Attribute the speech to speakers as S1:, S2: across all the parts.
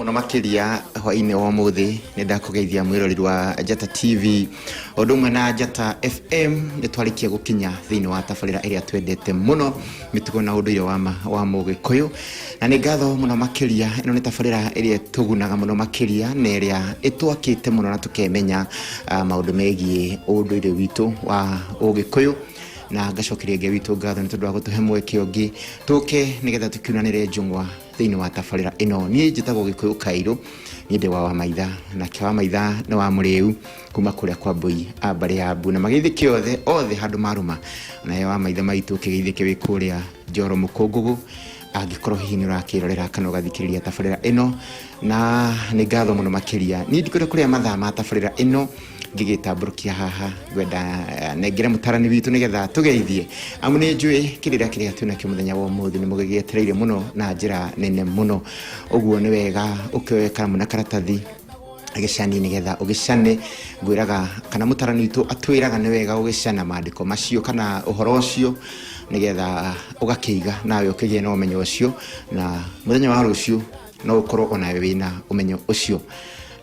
S1: Mũno makĩria hwainĩ wa ũmũthĩ nĩ ndakũgeithia mwĩroreri wa Njata TV ũndũ ũmwe na Njata FM. Nĩ twarĩkia gũkinya thĩinĩ wa tabarĩra ĩrĩa twendete mũno, mĩtugo na ũndũire wa ma wa Mũgĩkũyũ, na nĩ ngatho mũno makĩria. Ĩno nĩ tabarĩra ĩrĩa ĩtũgunaga mũno makĩria na ĩrĩa ĩtwakĩte mũno na tũkemenya maũndũ megiĩ ũndũire witũ wa Ũgĩkũyũ, na ngacokeria Ngai witũ ngatho nĩ tondũ wa gũtũhe mweke ũngĩ tũke nĩgetha tũkiunanĩre njũng'wa thĩinĩ wa tabarĩra ĩno. Niĩ njĩtagwo Gĩkũyũ Kairũ, niĩ ndĩ wa Wamaitha, nake Wamaitha nĩ wa Mũrĩu kuma kũrĩa kwa Mbũi a mbarĩ ya Mbu, na mageithĩke othe othe handũ marũma. Naye Wamaitha maitũ, ũkĩgeithĩke wĩ kũrĩa Njoro Mũkũngũgũ, angĩkorwo hihi nĩ ũrakĩrorera kana ũgathikĩrĩria tabarĩra ĩno, na nĩ ngatho mũno makĩria. Niĩ ndikwenda kũrĩa mathaa ma tabarĩra ĩno ngĩgĩtambũrũkia haha, ngwenda nengere mũtarani witũ nĩgetha tũgeithie, amu nĩ njũĩ kĩrĩra kĩrĩa twĩnakĩo mũthenya wa ũmũthĩ nĩ mũgĩgĩetereire mũno na njĩra nene mũno. Ũguo nĩ wega ũkĩoe karamu na karatathi gĩcani nĩgetha ũgĩcane. Ngwĩraga kana mũtarani witũ atwĩraga nĩ wega ũgĩcana maandĩko macio kana ũhoro ũcio nĩgetha ũgakĩiga nawe ũkĩgĩe na ũmenyo ũcio, na mũthenya wa rũciũ no ũkorwo onawe wĩna ũmenyo ũcio.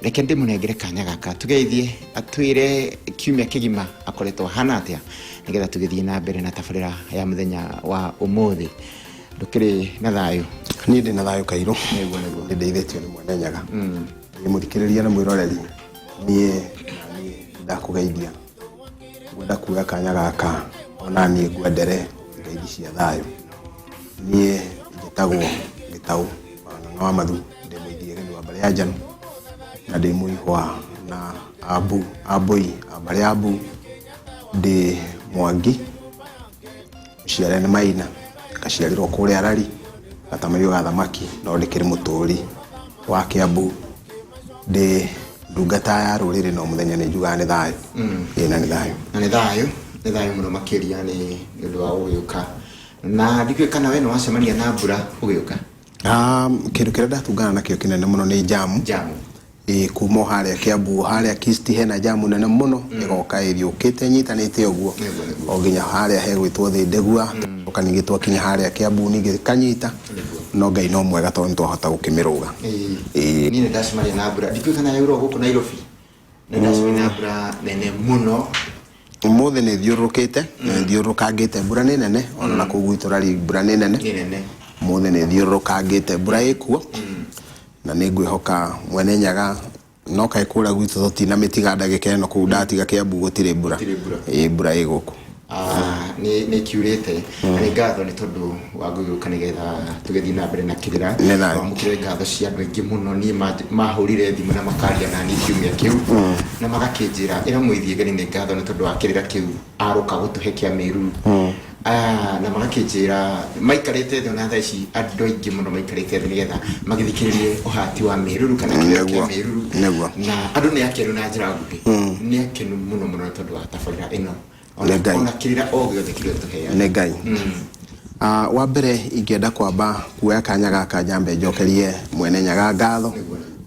S1: Reke ndĩmũnengere kanya gaka tũgeithie, atwĩre kiumia kĩgima akoretwo ahana atĩa, nĩgetha tũgĩthiĩ na mbere na tabarĩra ya mũthenya wa ũmũthĩ. Ndũkĩrĩ na thayũ?
S2: Niĩ ndĩ na thayũ, Kairũ.
S1: Nĩguo, nĩguo.
S2: Nĩ ndeithĩtio nĩ Mwene Nyaga. Niĩ mũthikĩrĩria na mwĩroreri, niĩ na niĩ ndakũgeithia. Ngwenda kuoya kanya gaka ona niĩ ngwendere ngeithi cia thayũ. Niĩ njĩtagwo Gĩtaũ wa Ng'ang'a wa Mathu, ndĩ mũithiageni wa mbarĩ ya Njanu na ndĩ mũihwa na Ambu, Ambũi a mbarĩ ya Mbu. Ndĩ Mwangi, mũciare nĩ Maina, ngaciarĩrwo kũrĩa Rari, Gatamaiyũ ga Thamaki, no ndĩkĩrĩ mũtũri wa Kĩambu. Ndĩ ndungata ya rũrĩrĩ, no mũthenya nĩ njugaga nĩ thayũ. Ĩĩ, na nĩ thayũ.
S1: Na nĩ thayũ, nĩ thayũ mũno makĩria nĩ ũndũ wa gũgĩũka. Na ndikĩũĩ kana we nĩ wacemania na mbura ũgĩũka?
S2: Kĩndũ kĩrĩa ndatũngana nakĩo kĩnene mũno nĩ njamu.
S1: Njamu.
S2: Ĩĩ, kuma o harĩa Kĩambu, harĩa Kisti hena njamu nene mũno, ĩgoka ĩthiũkĩte ĩnyitanĩte ũguo o nginya harĩa hegwĩtwo Thĩndĩgua, tũgacoka ningĩ twakinya harĩa Kĩambu ningĩ ĩkanyita, no Ngai no mwega tondũ nĩ twahota gũkĩmĩrũga.
S1: Ĩĩ. Niĩ nĩ ndacemania na mbura, ndikĩũĩ kana yaura o gũkũ Nairobi. Nĩ ndacemania na mbura nene mũno.
S2: Ũmũthĩ nĩ thiũrũrũkĩte, nĩ thiũrũrũkangĩte, mbura nĩ nene, ona na kũu gwitũ Rari mbura nĩ nene.
S1: Nĩ nene.
S2: Ũmũthĩ nĩ thiũrũrũkangĩte, mbura ĩkuo, na nĩ ngwĩhoka Mwene Nyaga, no kaĩ kũrĩa gwitũ tũtinamĩtiga ndagĩka ĩno, kũu ndatiga Kĩambu gũtirĩ mbura.
S1: Gũtirĩ mbura.
S2: Ĩĩ, mbura ĩ gũkũ.
S1: Ah, nĩ kiurĩte, na nĩ ngatho nĩ tondũ wa gũgĩũka nĩgetha tũgĩthiĩ na mbere na kĩrĩra.
S2: Nĩ thayũ.
S1: Wamũkĩre ngatho cia andũ aingĩ mũno. Niĩ mahũrire thimũ na makaria na niĩ kiumia kĩu na magakĩnjĩra ĩra mũithiĩ nĩ ngatho nĩ tondũ wa kĩrĩra kĩu arũka gũtũhe kĩa mĩruru. Ah, na magakĩnjĩra maikarĩte thĩ ona thaa ici, andũ aingĩ mũno maikarĩte thĩ nĩgetha magĩthikĩrĩrie ũhati wa mĩruru kana kĩrĩra kĩa mĩruru. Na andũ nĩ akenu, na njĩra nguhĩ nĩ akenu mũno mũno nĩ tondũ wa tabarĩra ĩno ona
S2: Nĩ Ngai.
S1: ona kĩrĩra o gĩothe kĩrĩa tũheaga.
S2: Nĩ Ngai. Ah, wa mbere ingĩenda kwamba kuoya kanya gaka njambe njokerie Mwene Nyaga ngatho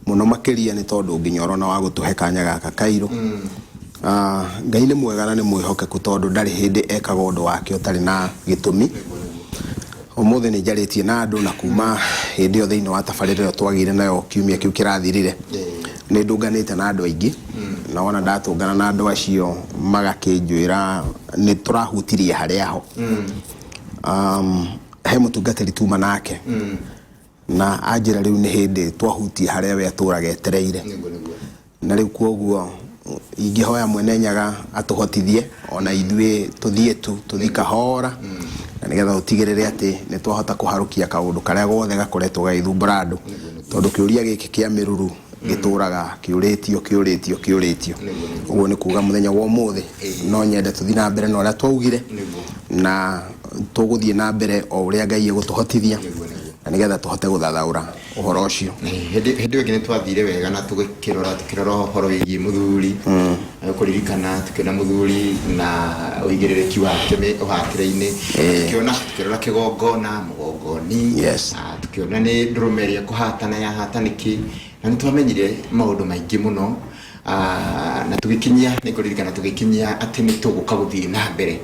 S2: mũno makĩria nĩ tondũ nginya orona wa gũtũhe kanya gaka, Kairũ. Ah, Ngai nĩ mwega na nĩ mwĩhokeku tondũ ndarĩ hĩndĩ ekaga ũndũ wake ũtarĩ na gĩtũmi. Ũmũthĩ nĩ njarĩtie na andũ, na kuma hĩndĩ ĩyo thĩinĩ wa tabarĩra ĩyo twagĩire nayo kiumia kĩu kĩrathirire, nĩ ndũnganĩte na andũ aingĩ, na wona ndatũngana na andũ acio magakĩnjwĩra nĩ tũrahutirie harĩa ho. He mũtungatĩri tuma nake na anjĩra rĩu nĩ hĩndĩ twahutia harĩa we atũraga etereire.
S1: Nĩguo, nĩguo.
S2: Na rĩu kwoguo ingĩhoya Mwene Nyaga atũhotithie ona ithuĩ tũthiĩ tu tũthiĩ kahora na nĩgetha tũtigĩrĩre atĩ nĩ twahota kũharũkia kaũndũ karĩa gothe gakoretwo gagĩthumbũra andũ, tondũ kĩũria gĩkĩ kĩa mĩruru gĩtũraga kĩũrĩtio, kĩũrĩtio, kĩũrĩtio. Ũguo nĩ kuga mũthenya wa ũmũthĩ no nyende tũthiĩ na mbere na ũrĩa twaugire, na tũgũthiĩ na mbere o ũrĩa Ngai egũtũhotithia na nĩgetha tũhote gũthathaũra ũhoro ũcio.
S1: Hĩndĩ ĩyo ĩngĩ nĩ twathire wega na tũgĩkĩrora, tũkĩrora ũhoro wĩgiĩ mũthuri, kũririkana tũkĩona mũthuri na ũigĩrĩrĩki wake ũhatĩre-inĩ, tũkĩona, tũkĩrora kĩgongona, mũgongoni, tũkĩona nĩ ndũrũme ĩrĩa ĩkũhatana yahata nĩkĩ, na nĩ twamenyire maũndũ maingĩ mũno, na tũgĩkinyia, nĩ ngũririkana tũgĩkinyia atĩ nĩ tũgũka gũthiĩ na mbere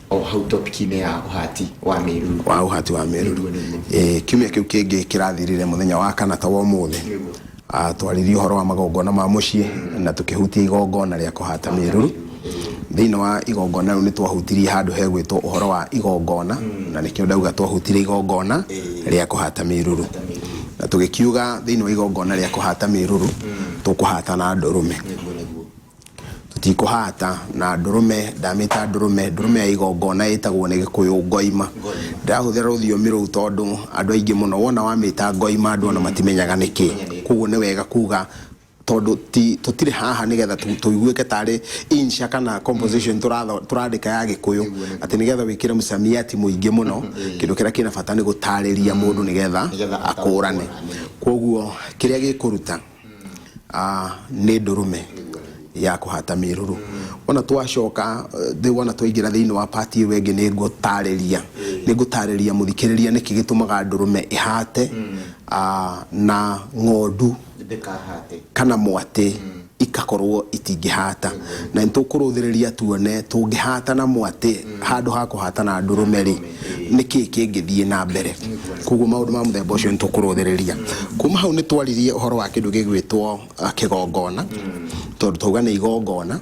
S1: o hau topic-inĩ ya ũhati wa mĩruru.
S2: Wa ũhati wa mĩruru.
S1: Nĩguo, nĩguo.
S2: Ĩĩ, kiumia kĩu kĩngĩ kĩrathirire mũthenya wa kana ta wa ũmũthĩ.
S1: Nĩguo.
S2: Twaririe ũhoro wa magongona ma mũciĩ na tũkĩhutia igongona rĩa kũhata mĩruru. Thĩinĩ wa igongona rĩu nĩ twahutirie handũ hegwĩtwo ũhoro wa igongona, na nĩkĩo ndauga twahutirie igongona rĩa kũhata mĩruru. Na tũgĩkiuga thĩinĩ wa igongona rĩa kũhata mĩruru tũkũhata na ndũrũme. Tũtikũhata na ndũrũme, ndamĩta ndũrũme, ndũrũme ya igongona ĩtagwo nĩ Gĩkũyũ ngoima. Ndĩrahũthĩra rũthiomi rũu tondũ andũ aingĩ mũno wona wamĩta ngoima andũ ona matimenyaga nĩkĩ. Koguo nĩ wega kuga tondũ ti tũtirĩ haha nĩgetha tũiguĩke tarĩ insha kana composition tũrandĩka ya Gĩkũyũ atĩ nĩgetha wĩkĩre msamiati mũingĩ mũno. Kĩndũ kĩrĩa kĩna bata nĩ gũtarĩria mũndũ nĩgetha
S1: Nĩgetha
S2: akũrane. Koguo kĩrĩa gĩkũruta nĩ ndũrũme ya kũhata mĩruru. Wona twacoka rĩu, wona twaingĩra thĩinĩ wa part ĩyo ĩngĩ, nĩ ngũtarĩria mũthikĩrĩria nĩkĩ gĩtũmaga ndũrũme ĩhate na ng'ondu
S1: ndĩkahate
S2: kana mwatĩ ikakorwo itingĩhata, na nĩ tũkũrũthĩrĩria tuone tũngĩhata na mwatĩ handũ ha kũhata na ndũrũme rĩ, nĩkĩ kĩngĩthiĩ na mbere. Koguo maũndũ ma mũthemba ũcio nĩ tũkũrũthĩrĩria. Kuma hau nĩ twaririe ũhoro wa kĩndũ gĩgwĩtwo kĩgongona, tondũ twauga nĩ igongona.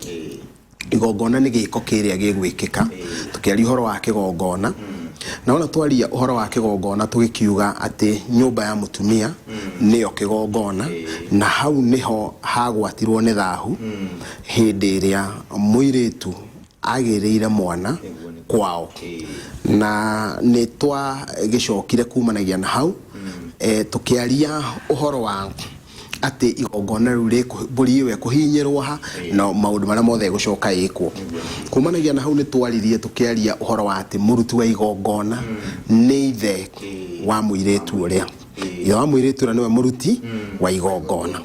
S2: Igongona nĩ gĩko kĩrĩa gĩgwĩkĩka. Tũkĩaria ũhoro wa kĩgongona, na wona twaria ũhoro wa kĩgongona tũgĩkiuga atĩ nyũmba ya mũtumia nĩyo kĩgongona, na hau nĩho hagwatirwo nĩ thahu hĩndĩ ĩrĩa mũirĩtu agĩrĩire mwana kwao. Na nĩ twagĩcokire kumanagia na hau tũkĩaria ũhoro wa atĩ igongona rĩu mbũri ĩyo ĩkũhinyĩrwo ha na maũndũ marĩa mothe ĩgũcoka ĩkwo. Kumanagia na hau nĩ twaririe tũkĩaria ũhoro wa atĩ mũruti wa igongona nĩ ithe wa mũirĩtu ũrĩa, ithe wa mũirĩtu ũrĩa nĩwe mũruti wa igongona.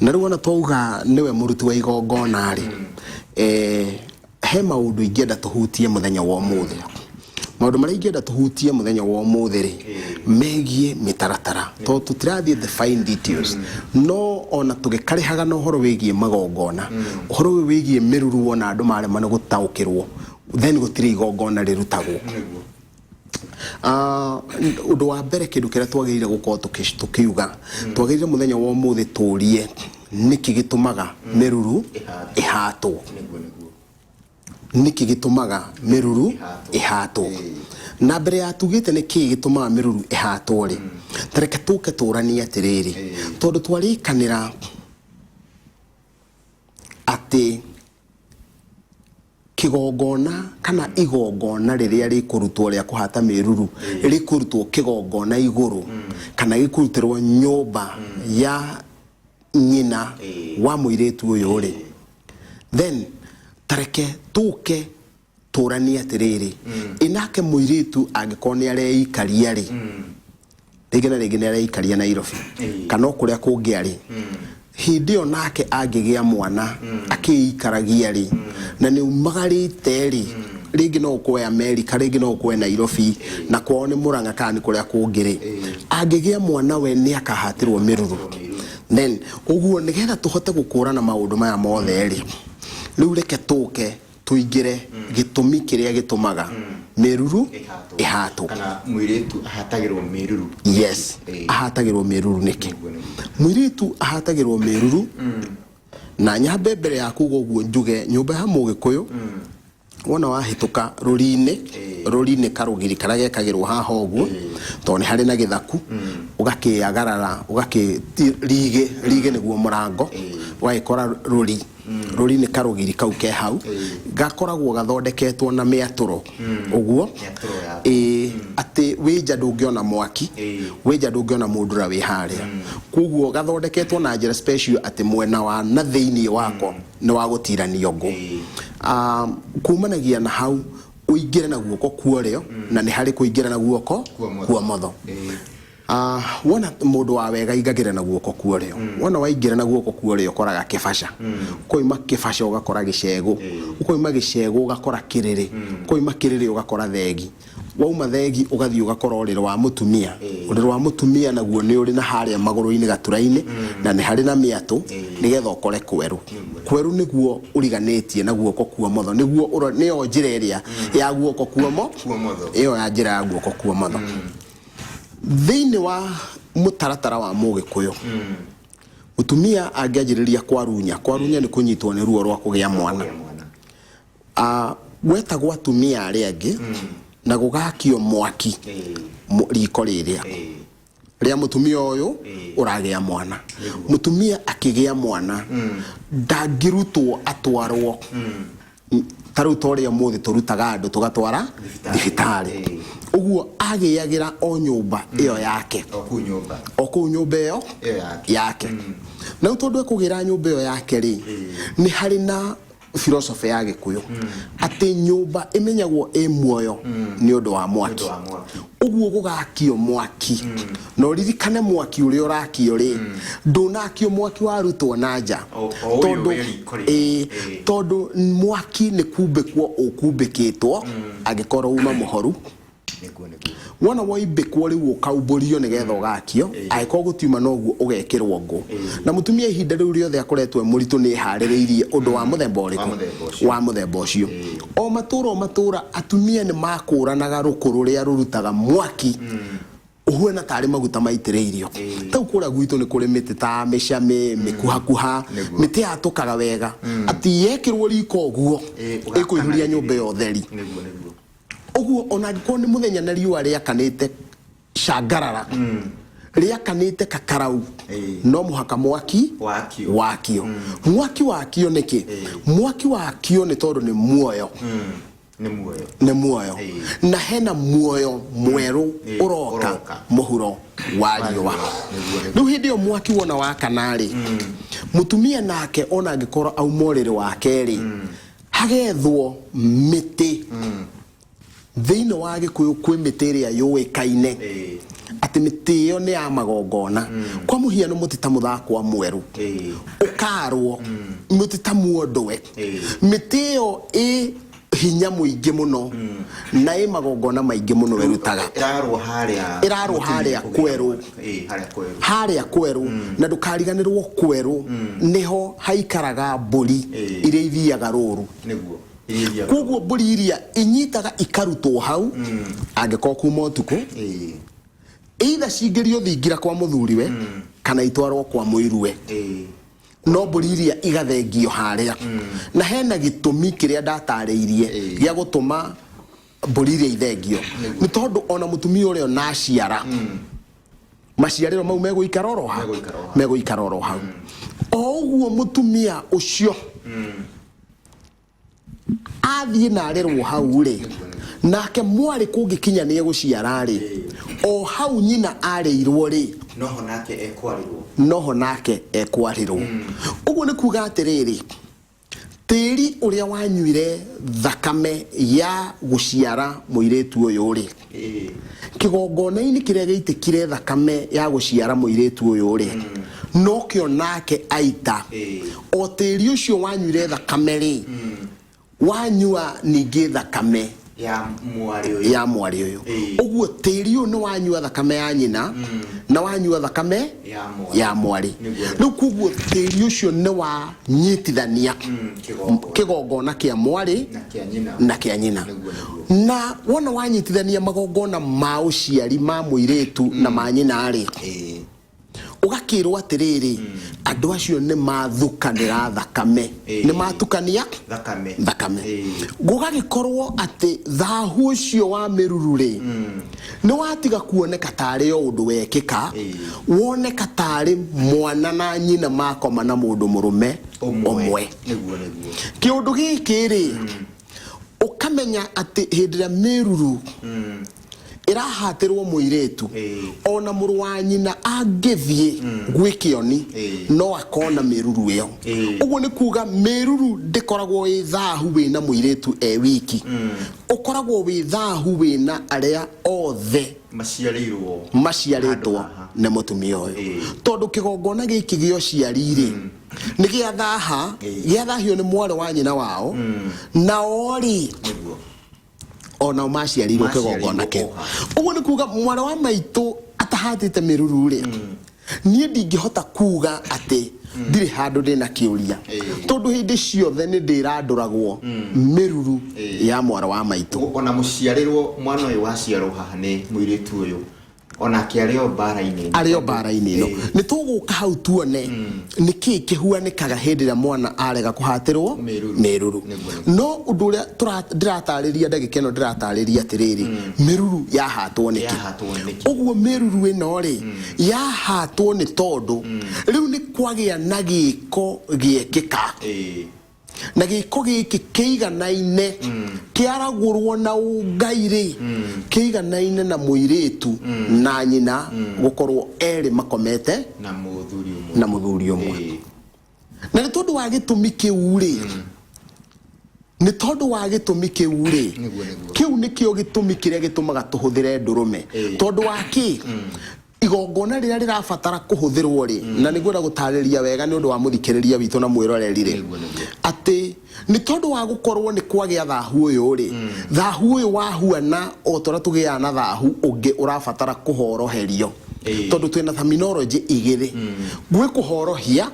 S2: Na rĩu ona twauga nĩwe mũruti wa igongona rĩ, he maũndũ ingĩenda tũhutie mũthenya wa ũmũthĩ. Maũndũ marĩa ingĩenda tũhutie mũthenya wa ũmũthĩ rĩ, megiĩ mĩtaratara, tondũ tũtirathiĩ the fine details, no ona tũgĩkarĩhaga na ũhoro wĩgiĩ magongona, ũhoro ũyũ wĩgiĩ mĩruru, wona andũ marema nĩ gũtaũkĩrwo, then gũtirĩ igongona rĩrutagwo. Ũndũ wa mbere, kĩndũ kĩrĩa twagĩrĩire gũkorwo tũkiuga, twagĩrĩire mũthenya wa ũmũthĩ tũrie nĩkĩ gĩtũmaga mĩruru ĩhatwo.
S1: Nĩguo, nĩguo.
S2: Nĩkĩ gĩtũmaga mĩruru ĩhatwo? Na mbere ya tugĩte nĩkĩ gĩtũmaga mĩruru ĩhatwo rĩ, ta reke tũke tũranie atĩrĩrĩ, tondũ twarĩkanĩra atĩ kĩgongona kana igongona rĩrĩa rĩkũrutwo rĩa kũhata mĩruru rĩkũrutwo kĩgongona igũrũ kana gĩkũrutĩrwo nyũmba ya nyina wa mũirĩtu ũyũ rĩ, then tareke tũke tũranie atĩrĩrĩ, ĩnake mũirĩtu angĩkorwo nĩ areikaria rĩ, rĩngĩ na rĩngĩ nĩ areikaria Nairobi kana o kũrĩa kũngĩ arĩ, hĩndĩ ĩyo nake angĩgĩa mwana akĩikaragia rĩ, na nĩ umagarĩte rĩ, rĩngĩ no ũkũe Amerika, rĩngĩ no ũkũe Nairobi, na kwao nĩ Mũrang'a kana nĩ kũrĩa kũngĩ rĩ, angĩgĩa mwana we nĩ akahatĩrwo mĩruru. Then ũguo nĩgetha tũhote gũkũrana maũndũ maya mothe rĩ, rĩu reke tũke tũingĩre gĩtũmi kĩrĩa gĩtũmaga mĩruru ĩhatwo.
S1: Kana mũirĩtu ahatagĩrwo mĩruru.
S2: Yes. Ahatagĩrwo mĩruru nĩkĩ?
S1: Nĩguo, nĩguo.
S2: Mũirĩtu ahatagĩrwo mĩruru, na nyambe mbere ya kuga ũguo njuge nyũmba ya mũgĩkũyũ, wona wahĩtũka rũri-inĩ, rũri-inĩ karũgiri karĩa gekagĩrwo haha ũguo, tondũ nĩ harĩ na gĩthaku, ũgakĩagarara ũgakĩ rigĩ rigĩ nĩguo mũrango, ũgagĩkora rũri. Rũri nĩ karũgiri kau ke hau, gakoragwo gathondeketwo na mĩatũro ũguo.
S1: Mĩatũro ya
S2: Ĩĩ, atĩ wĩ nja ndũngĩona mwaki, wĩ nja ndũngĩona mũndũ ũrĩa wĩ harĩa. Koguo gathondeketwo na njĩra special atĩ mwena wa na thĩinĩ wako nĩ wa gũtiranio ngũ. Kumanagia na hau ũingĩre na guoko kwa ũrĩo, na nĩ harĩ kũingĩra na guoko
S1: Kwa
S2: kwa motho. Wona mũndũ wa wega aingagĩra na guoko kwa ũrĩo. Wona waingĩra na guoko kwa ũrĩo ũkoraga kĩbaca, ũkoima kĩbaca ũgakora gĩcegũ, ũkoima gĩcegũ ũgakora kĩrĩrĩ, ũkoima kĩrĩrĩ ũgakora thegi, wauma thegi ũgathiĩ ũgakora ũrĩrĩ wa mũtumia. Ũrĩrĩ wa mũtumia naguo nĩ ũrĩ na harĩa magũrũ-inĩ gatura-inĩ, na nĩ harĩ na mĩatũ nĩgetha ũkore kwerũ. Kwerũ nĩguo ũriganĩtie na guoko kwa motho, nĩguo nĩyo njĩra ĩrĩa ya guoko kwa
S1: Kwa motho.
S2: Ĩyo ya njĩra ya guoko kwa motho. Thĩinĩ wa mũtaratara wa mũgĩkũyũ, Mũtumia angĩanjĩrĩria kwarunya, kwarunya nĩ kũnyitwo nĩ ruo rwa kũgĩa mwana.
S1: Kũgĩa mwana.
S2: Gwetagwo atumia arĩa angĩ na gũgakio mwaki riko rĩrĩa rĩa mũtumia ũyũ ũragĩa mwana. Mũtumia akĩgĩa mwana ndangĩrutwo atwarwo ta rĩu ta ũrĩa ũmũthĩ tũrutaga andũ tũgatwara thibitarĩ. Ũguo agĩagĩra o nyũmba ĩyo yake,
S1: o kũu nyũmba,
S2: o kũu nyũmba ĩyo
S1: ĩyo yake.
S2: Yake. Na rĩu tondũ ekũgĩra nyũmba ĩyo yake rĩ, nĩ harĩ na philosophy ya Gĩkũyũ atĩ nyũmba ĩmenyagwo ĩ muoyo nĩ ũndũ wa mwaki.
S1: Ũndũ wa mwaki.
S2: Ũguo gũgakio mwaki, na ũririkane mwaki ũrĩa ũrakio rĩ, ndũnakio mwaki warutwo na nja.
S1: O ũyũ
S2: Tondũ
S1: wĩ riko rĩ.
S2: Ĩĩ, tondũ mwaki nĩ kumbĩkwo ũkumbĩkĩtwo angĩkorwo uma mũhoru.
S1: Nĩguo, nĩguo.
S2: Wona woimbĩkwo rĩu ũkaumbũrio nĩgetha ũgakio, angĩkorwo gũtiuma noguo ũgekĩrwo ngũ. Na mũtumia ihinda rĩu rĩothe akoretwo e mũritũ nĩ eharĩrĩirie ũndũ wa mũthemba ũrĩkũ?
S1: Wa mũthemba ũcio.
S2: Wa mũthemba ũcio. O matũra o matũra atumia nĩ makũranaga rũkũ rũrĩa rũrutaga mwaki ũhuana tarĩ maguta maitĩrĩirio. Tau kũrĩa gwitũ nĩ kũrĩ mĩtĩ ta mĩcamĩ, mĩkuhakuha, mĩtĩ yatũkaga wega atĩ yekĩrwo riko ũguo
S1: ũgakana
S2: ĩkũihũria nyũmba ĩyo theri.
S1: Nĩguo, nĩguo.
S2: Ũguo ona angĩkorwo nĩ mũthenya na riũa rĩakanĩte cangarara, rĩakanĩte kakarau, no mũhaka mwaki
S1: Wakio.
S2: wakio. Mwaki wakio nĩkĩ? Mwaki wakio nĩ tondũ nĩ muoyo.
S1: Nĩ muoyo.
S2: Nĩ muoyo. Na hena muoyo mwerũ ũroka
S1: ũroka.
S2: mũhuro wa riũa.
S1: Nĩguo, nĩguo.
S2: Rĩu hĩndĩ ĩyo mwaki wona wakana rĩ, mũtumia nake ona angĩkorwo auma ũrĩrĩ wake rĩ, hagethwo mĩtĩ. Thĩinĩ wa Gĩkũyũ kwĩ mĩtĩ ĩrĩa yũĩkaine atĩ mĩtĩ ĩyo nĩ ya magongona. Kwa mũhiano mũtĩ ta mũthakwa mwerũ ũkarwo, mũtĩ ta muondowe, mĩtĩ ĩyo ĩ hinya mũingĩ mũno na ĩ magongona maingĩ mũno ĩrutaga.
S1: Ĩrarwo harĩa.
S2: Ĩrarwo harĩa
S1: mũtumia
S2: kwerũ.
S1: kũgĩa mwana. Harĩa kwerũ.
S2: Harĩa kwerũ. Na ndũkariganĩrwo kwerũ nĩho haikaraga mbũri iria ithiaga rũru.
S1: Nĩguo. Iria ithiaga.
S2: Koguo mbũri iria inyitaga ikarutwo hau angĩkorwo kuma ũtukũ, either cingĩrio thingira kwa mũthuriwe kana itwarwo kwa mũiruwe. No mbũri iria igathengio harĩa. Na hena gĩtũmi kĩrĩa ndatarĩirie gĩa gũtũma mbũri iria ithengio, nĩ tondũ ona mũtumia ũrĩa ona aciara, maciarĩro mau megũikara oro hau.
S1: Megũikara oro hau.
S2: Megũikara oro hau. O ũguo mũtumia ũcio athiĩ na arerwo hau rĩ, nake mwarĩ kũngĩkinya nĩ egũciara rĩ, o hau nyina arĩirwo rĩ,
S1: noho nake ekwarĩrwo.
S2: Noho nake ekwarĩrwo. Ũguo nĩ kuga atĩrĩrĩ, tĩri ũrĩa wanyuire thakame ya gũciara mũirĩtu ũyũ rĩ, kĩgongona-inĩ kĩrĩa gĩitĩkire thakame ya gũciara mũirĩtu ũyũ rĩ, nokĩo nake aita. O tĩri ũcio wanyuire thakame rĩ, wanyua ningĩ thakame
S1: ya mwarĩ ũyũ.
S2: Ya mwarĩ ũyũ. Ũguo tĩri ũyũ nĩ wanyua thakame ya nyina na wanyua thakame
S1: ya mwarĩ.
S2: Ya mwarĩ.
S1: Nĩguo.
S2: Rĩu koguo tĩri ũcio nĩ wanyitithania
S1: kĩgongona.
S2: Kĩgongona kĩa mwarĩ
S1: na kĩa nyina.
S2: Na kĩa nyina.
S1: Nĩguo, nĩguo.
S2: Na wona wanyitithania magongona ma ũciari ma mũirĩtu na ma nyina rĩ, ũgakĩrwo atĩrĩrĩ, andũ acio nĩ mathukanĩra thakame, nĩ matukania
S1: thakame.
S2: Thakame. Gũgagĩkorwo atĩ thahu ũcio wa mĩruru rĩ, nĩ watiga kuoneka tarĩ o ũndũ wekĩka, woneka tarĩ mwana na nyina makoma na mũndũ mũrũme
S1: ũmwe.
S2: Ũmwe.
S1: Nĩguo, nĩguo.
S2: Kĩũndũ gĩkĩ rĩ, ũkamenya atĩ hĩndĩ ĩrĩa mĩruru ĩrahatĩrwo mũirĩtu, ona mũrũ wa nyina angĩthiĩ gwĩ kĩoni, no akona mĩruru ĩyo. Ũguo nĩ kuga mĩruru ndĩkoragwo ĩ thahu wĩna mũirĩtu e wiki, ũkoragwo wĩ thahu wĩna arĩa othe
S1: maciarĩirwo
S2: maciarĩtwo
S1: handũ haha.
S2: Nĩ mũtumia ũyũ. Tondũ kĩgongona gĩkĩ gĩa ũciari rĩ, nĩ gĩa thaha, gĩathahio nĩ mwarĩ wa nyina wao, nao rĩ, onao maciarirwo
S1: maciarĩirwo
S2: kĩgongona kĩu.
S1: O haha.
S2: Ũguo nĩ kuga mwarĩ wa maitũ atahatĩte mĩruru rĩ, niĩ ndingĩhota kuga atĩ ndirĩ handũ ndĩna kĩũria, tondũ hĩndĩ ciothe nĩ ndĩrandũragwo mĩruru ya mwarĩ wa maitũ.
S1: Ona mũciarĩrwo mwana ũyũ waciarwo haha nĩ mũirĩtu ũyũ. Onake arĩ o mbara-inĩ ĩno.
S2: Arĩ o mbara-inĩ ĩno. Nĩ tũgũka hau tuone nĩ kĩĩ kĩhuanĩkaga hĩndĩ ĩrĩa mwana arega kũhatĩrwo
S1: mĩruru.
S2: Mĩruru.
S1: Nĩguo.
S2: No ũndũ ũrĩa ndĩratarĩria ndagĩka ĩno, ndĩratarĩria atĩrĩrĩ, mĩruru yahatwo nĩkĩ?
S1: Yahatwo nĩkĩ?
S2: Ũguo mĩruru ĩno rĩ, yahatwo nĩ tondũ rĩu nĩ kwagĩa na gĩko gĩekĩka, na gĩko gĩkĩ kĩiganaine kĩaragũrwo na ũngai rĩ, kĩiganaine na mũirĩtu na nyina gũkorwo erĩ makomete
S1: na mũthuri ũmwe.
S2: Na mũthuri ũmwe. Na nĩ tondũ wa gĩtũmi kĩu rĩ, nĩ tondũ wa gĩtũmi kĩu rĩ,
S1: Nĩguo, nĩguo.
S2: kĩu nĩkĩo gĩtũmi kĩrĩa gĩtũmaga tũhũthĩre ndũrũme, tondũ wa kĩ igongona rĩrĩa rĩrabatara kũhũthĩrwo rĩ, na nĩngwenda gũtarĩria wega nĩ ũndũ wa mũthikĩrĩria witũ na mwĩroreri rĩ,
S1: Nĩguo, nĩguo.
S2: atĩ nĩ tondũ wa gũkorwo nĩ kwagĩa thahu ũyũ rĩ, thahu ũyũ wahuana o ta ũrĩa tũgĩaga na thahu ũngĩ ũrabatara kũhoroherio, tondũ twĩna terminology igĩrĩ, gwĩ kũhorohia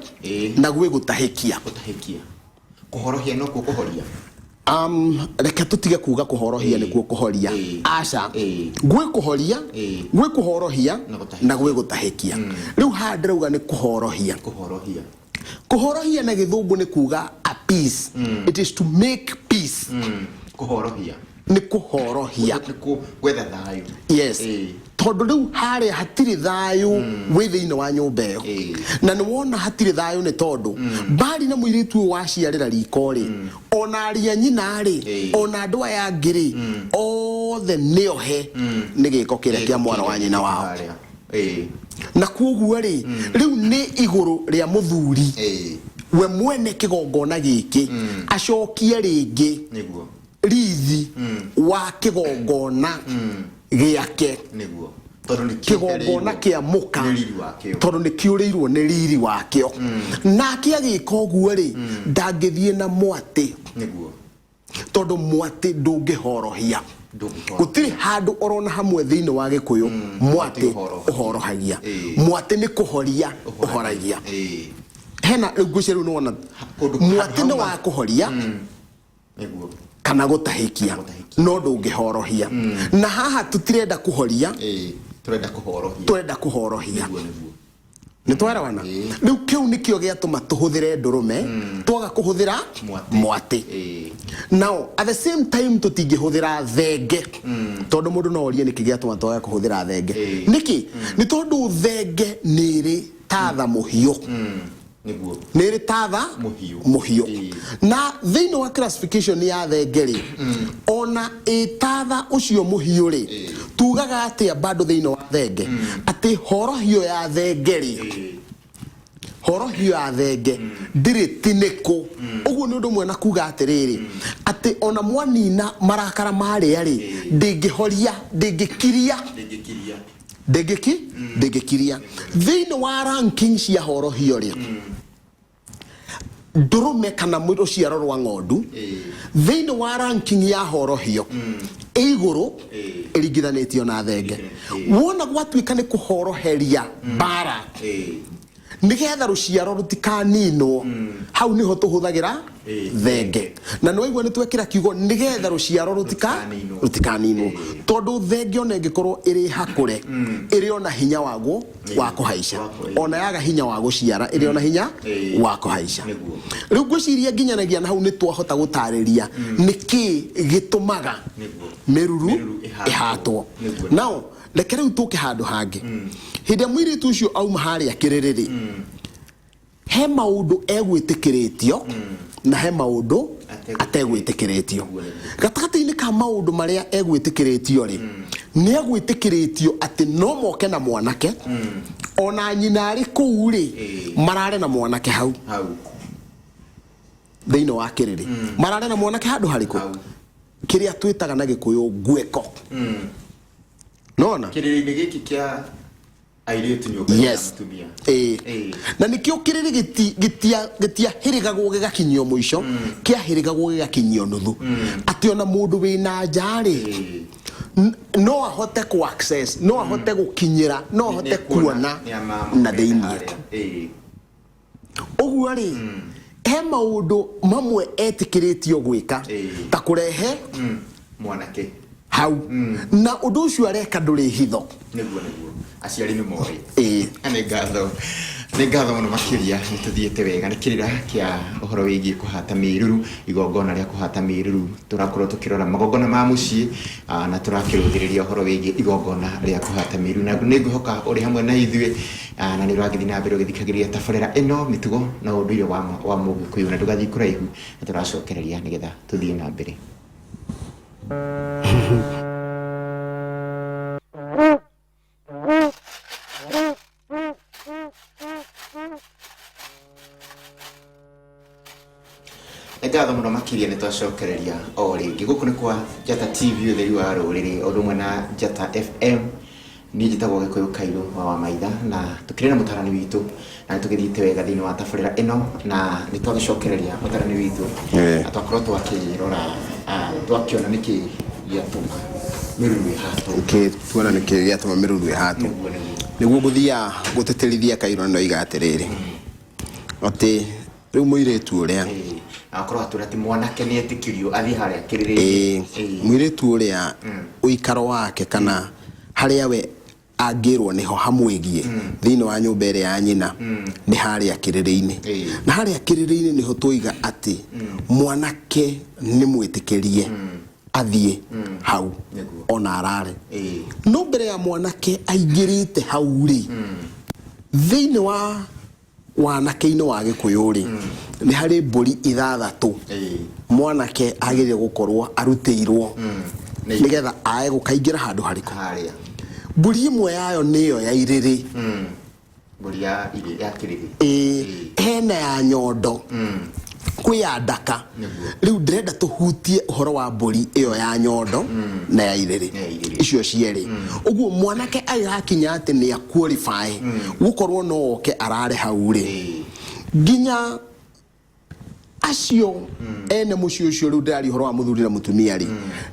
S2: na gwĩ gũtahĩkia.
S1: Gũtahĩkia, kũhorohia no kuo kũhoria.
S2: Reke tũtige kuga kũhorohia nĩkuo kũhoria. Aca. Gwĩ kũhoria, gwĩ kũhorohia
S1: na gũtahĩkia.
S2: Na gwĩ gũtahĩkia. Rĩu haha ndĩrauga nĩ kũhorohia.
S1: Kũhorohia.
S2: Kũhorohia na gĩthũngũ nĩ kuga a peace. It is to make peace.
S1: Kũhorohia.
S2: Nĩ kũhorohia.
S1: Nĩ gwetha thayũ.
S2: Yes. Tondũ rĩu harĩa hatirĩ thayũ wĩ thĩinĩ wa nyũmba ĩyo. Na nĩ wona hatirĩ thayũ nĩ tondũ mbari na mũirĩtu ũyũ waciarĩra riko rĩ, ona aria nyina rĩ, ona andũ aya angĩ rĩ, othe nĩohe nĩ gĩko kĩrĩa kĩa mwana wa nyina wao.
S1: Harĩa.
S2: Na kuoguo rĩ, rĩu nĩ igũrũ rĩa mũthuri we mwene kĩgongona gĩkĩ acokie rĩngĩ rithi wa kĩgongona gĩake.
S1: Nĩguo, tondũ nĩ
S2: kĩgongona kĩa mũka.
S1: Nĩ riri wakĩo.
S2: Tondũ nĩ kĩũrĩirwo nĩ riri wakĩo. Nake agĩka ũguo rĩ, ndangĩthiĩ na mwatĩ, tondũ mwatĩ ndũngĩhorohia.
S1: Ndũngĩhorohia.
S2: Gũtirĩ handũ orona hamwe thĩinĩ wa gĩkũyũ mwatĩ
S1: ũhorohagia.
S2: Ũhorohagia. Mwatĩ nĩ kũhoria ũhoragia. Hena rĩu ngwĩciria rĩu nĩwona
S1: Kũndũ
S2: mwatĩ nĩ
S1: handũ
S2: wa kũhoria kana gũtahĩkia.
S1: Kana gũtahĩkia.
S2: No ndũngĩhorohia, na haha tũtirenda kũhoria.
S1: Tũrenda kũhorohia.
S2: Tũrenda kũhorohia.
S1: Nĩguo, nĩguo.
S2: Nĩ twarawana? Rĩu kĩu nĩkĩo gĩatũma tũhũthĩre ndũrũme, twaga kũhũthĩra
S1: mwatĩ.
S2: Mwatĩ. Now at the same time tũtingĩhũthĩra thenge, tondũ mũndũ no orie nĩkĩ gĩatũma twage kũhũthĩra thenge. Nĩkĩ? Nĩ tondũ thenge nĩ ĩrĩ tatha mũhiũ. Nĩ ĩrĩ tatha
S1: mũhiũ.
S2: Mũhiũ. Na thĩinĩ wa classification ya thenge rĩ, ona ĩtatha ũcio mũhiũ rĩ, tugaga atĩa bado thĩinĩ wa thenge? Atĩ horohio ya thenge rĩ, horohio ya thenge ndĩrĩ tinĩkũ. Ũguo nĩ ũndũ ũmwe na kuga atĩrĩrĩ, atĩ ona mwanina marakara marĩa rĩ, ndĩngĩhoria, ndĩngĩkiria.
S1: Ndĩngĩkiria.
S2: Ndĩngĩki ndĩngĩkiria. Thĩinĩ wa ranking cia horohio rĩ, ndũrũme kana rũciaro rwa ng'ondu thĩinĩ wa ranking ya horohio ĩ igũrũ ĩringithanĩtio na thenge. Wona gwatuĩka nĩ kũhoroheria mbara nĩgetha rũciaro rũtikaninwo, hau nĩho tũhũthagĩra thenge. Na nĩwaigua nĩ twekĩra kiugo nĩgetha rũciaro
S1: rũtikaninwo.
S2: Rũtikaninwo, tondũ thenge ona ĩngĩkorwo ĩrĩ hakũre, ĩrĩ ona hinya waguo wa kũhaica. Ona yaga hinya wa gũciara, ĩrĩ ona hinya wa kũhaica. Rĩu ngwĩciria nginyanagia na hau nĩ twahota gũtarĩria nĩkĩ gĩtũmaga mĩruru
S1: mĩruru ĩhatwo.
S2: Ĩhatwo. Nao reke rĩu tũke handũ hangĩ. Hĩndĩ ĩrĩa mũirĩtu ũcio auma harĩa kĩrĩrĩ rĩ, he maũndũ egwĩtĩkĩrĩtio na he maũndũ ategwĩtĩkĩrĩtio. Gatagatĩ-inĩ ka maũndũ marĩa egwĩtĩkĩrĩtio rĩ, nĩ egwĩtĩkĩrĩtio atĩ no moke na mwanake, ona nyina arĩ kũu rĩ, marare na mwanake hau.
S1: Hau.
S2: Thĩinĩ wa kĩrĩrĩ marare na mwanake handũ harĩkũ?
S1: Hau.
S2: Kĩrĩa twĩtaga na gĩkũyũ ngwĩko, nona
S1: Kĩrĩrĩ-inĩ gĩkĩ kĩa airĩtu nyũmba ya mũtumia.
S2: Na nĩkĩo kĩrĩrĩ gĩtiahĩrĩgagwo gĩgakinyio mũico, kĩahĩrĩgagwo gĩgakinyio nuthu, atĩ ona mũndũ wĩna nja rĩ, no ahote ku access, no ahote gũkinyĩra, no ahote kuona na thĩiniĩ. Ũguo rĩ, he maũndũ mamwe etĩkĩrĩtio gwĩka, ta kũrehe
S1: mwanake.
S3: Hau na ũndũ ũcio areka ndũrĩ hitho.
S1: Nĩguo aciari nĩ moĩ.
S3: Ĩĩ.
S1: Nĩ ngatho mũno makĩria. Nĩ tũthiĩte wega nĩ kĩrĩra kĩa ũhoro wĩgiĩ kũhata mĩruru, igongona rĩa kũhata mĩruru. Tũrakorwo tũkĩrora magongona ma mũciĩ, na tũrakĩrũthĩrĩria ũhoro wĩgiĩ igongona rĩa kũhata mĩruru, na nĩ ngwĩhoka ũrĩ hamwe na ithuĩ, na nĩ ũragĩthiĩ na mbere ũgĩthikagĩrĩria tabarĩra ĩno, mĩtugo na ũndũire wa Mũgĩkũyũ, na ndũgathiĩ kũraihu, na tũracokereria nĩgetha tũthiĩ na mbere. Nĩ ngatho mũno makĩria. Nĩ twacokereria o rĩngĩ gũkũ nĩ kwa Njata TV, ũtheri wa rũrĩrĩ, ũndũ ũmwe na Njata FM. Niĩ njĩtagwo Gĩkũyũ Kairũ wa Wamaitha, na tũkĩrĩ na mũtarani witũ, na nĩ tũgĩthiĩte wega thĩinĩ wa tabarĩra ĩno, na nĩ twagĩcokereria mũtarani witũ. Na twakorwo twakĩrora, twakĩona nĩkĩ gĩatũma mĩruru ĩhatwo.
S2: Nĩkĩ tuona nĩkĩ gĩatũma mĩruru ĩhatwo?
S1: Nĩguo.
S2: Nĩguo ngũthiaga gũtĩtĩrithia kairũ, na ndoiga atĩrĩrĩ, atĩ rĩu mũirĩtu ũrĩa
S1: Akorwo atwĩra atĩ mwanake nĩ etĩkĩrio athiĩ harĩa kĩrĩrĩ.
S2: Mũirĩtu ũrĩa ũikaro wake kana harĩa we angĩrwo nĩho hamwĩgiĩ thĩinĩ wa nyũmba ĩrĩa ya nyina nĩ harĩa kĩrĩrĩ-inĩ. Na harĩa kĩrĩrĩ-inĩ nĩho twoiga atĩ mwanake nĩ mwĩtĩkĩrie athiĩ hau ona arare. No mbere ya mwanake aingĩrĩte hau rĩ, thĩinĩ wa wanake-inĩ wa Gĩkũyũ rĩ, nĩ harĩ mbũri 6 mwanake agĩrĩire gũkorwo arutĩirwo nĩgetha ae gũkaingĩra handũ harĩkũ.
S1: Harĩa.
S3: Mbũri ĩmwe yayo nĩyo ya irĩrĩ.
S1: Mbũri ya irĩ ya kĩrĩrĩ.
S3: Ĩĩ, hena ya nyondo, kwĩ ya ndaka. Rĩu ndĩrenda tũhutie ũhoro wa mbũri ĩyo ya nyondo na ya irĩrĩ.
S1: Na ya irĩrĩ.
S3: Icio cierĩ ũguo mwanake agĩgakinya atĩ nĩ aqualify gũkorwo no oke arare hau rĩ, nginya acio ene mũciĩ ũcio, rĩu ndĩraria ũhoro wa mũthuri na mũtumia rĩ,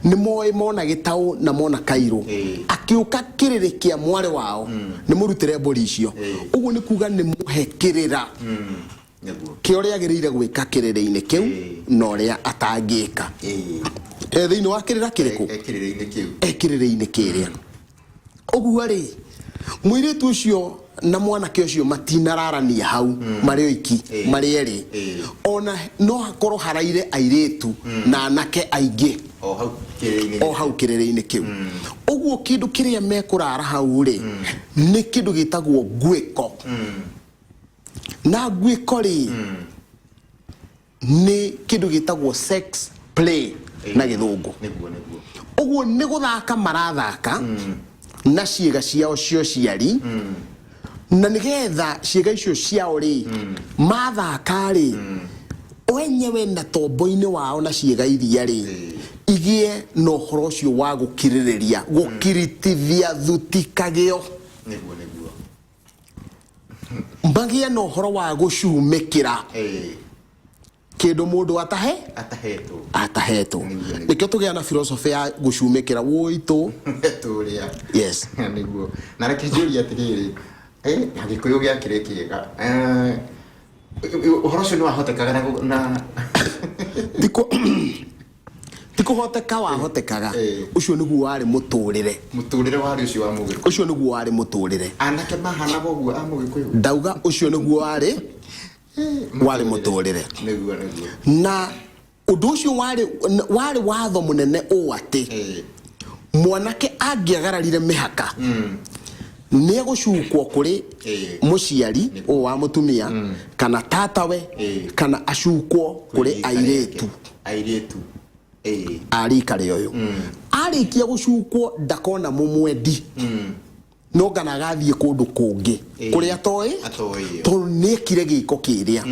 S3: nĩ moĩ mona gĩtaũ na mona kairũ akĩũka kĩrĩrĩ kĩa mwarĩ wao, nĩ mũrutĩre mbũri icio. Ũguo nĩ kuga nĩ mũhe kĩrĩra kĩa ũrĩa agĩrĩire gwĩka kĩrĩrĩ-inĩ kĩu na ũrĩa atangĩka. E thĩinĩ wa kĩrĩra kĩrĩkũ?
S1: E kĩrĩrĩ-inĩ kĩu.
S3: E kĩrĩrĩ-inĩ kĩrĩa. Ũguo rĩ, mũirĩtu ũcio na mwanake ũcio matinararania hau marĩ oiki, marĩ erĩ. Ona no hakorwo haraire airĩtu na anake aingĩ
S1: o hau kĩrĩrĩ-inĩ.
S3: O hau kĩrĩrĩ-inĩ kĩu. Ũguo kĩndũ kĩrĩa mekũrara hau rĩ, nĩ kĩndũ gĩtagwo nguĩko. Na nguĩko rĩ, nĩ kĩndũ gĩtagwo sex play na Gĩthũngũ.
S1: Nĩguo.
S3: Ũguo nĩ gũthaka marathaka na ciĩga ciao cia ũciari, na nĩgetha ciĩga icio ciao rĩ, mathaka rĩ, wenyewe na tombo-inĩ wao na ciĩga iria rĩ, igĩe na ũhoro ũcio wa gũkirĩrĩria, gũkiritithia thuti kagĩo,
S1: Nĩguo.
S3: Magĩe na ũhoro wa gũcumĩkĩra kĩndũ mũndũ atahe
S1: atahetwo.
S3: Atahetwo.
S1: Nĩguo.
S3: Nĩkĩo tũgĩa na philosophy ya gũcumĩkĩra wũitũ.
S1: Tũrĩa.
S3: Yes.
S1: Nĩguo, na reke njũrie atĩrĩrĩ, Gĩkũyũ gĩakĩrĩ kĩega. Ũhoro ũcio nĩ wahotekaga na
S3: Ti kũhoteka wahotekaga. Ũcio nĩguo warĩ mũtũrĩre.
S1: Mũtũrĩre warĩ ũcio wa Mũgĩkũyũ.
S3: Ũcio nĩguo warĩ mũtũrĩre.
S1: Anake mahanaga ũguo a Mũgĩkũyũ.
S3: Ndauga ũcio nĩguo warĩ mũtũrĩre.
S1: Nĩguo.
S3: Na ũndũ ũcio warĩ watho mũnene ũũ atĩ mwanake angĩagararire mĩhaka, nĩ egũcukwo kũrĩ mũciari ũyũ wa mũtumia kana tatawe, kana acukwo kũrĩ
S1: rika
S3: airĩtu.
S1: Rĩake. Airĩtu.
S3: A rika rĩa ũyũ. Arĩkia gũcukwo, ndakona mũmwendi, no kana agathiĩ kũndũ kũngĩ kũrĩa atoĩ,
S1: Atoĩ.
S3: tondũ nĩekire gĩko kĩrĩa,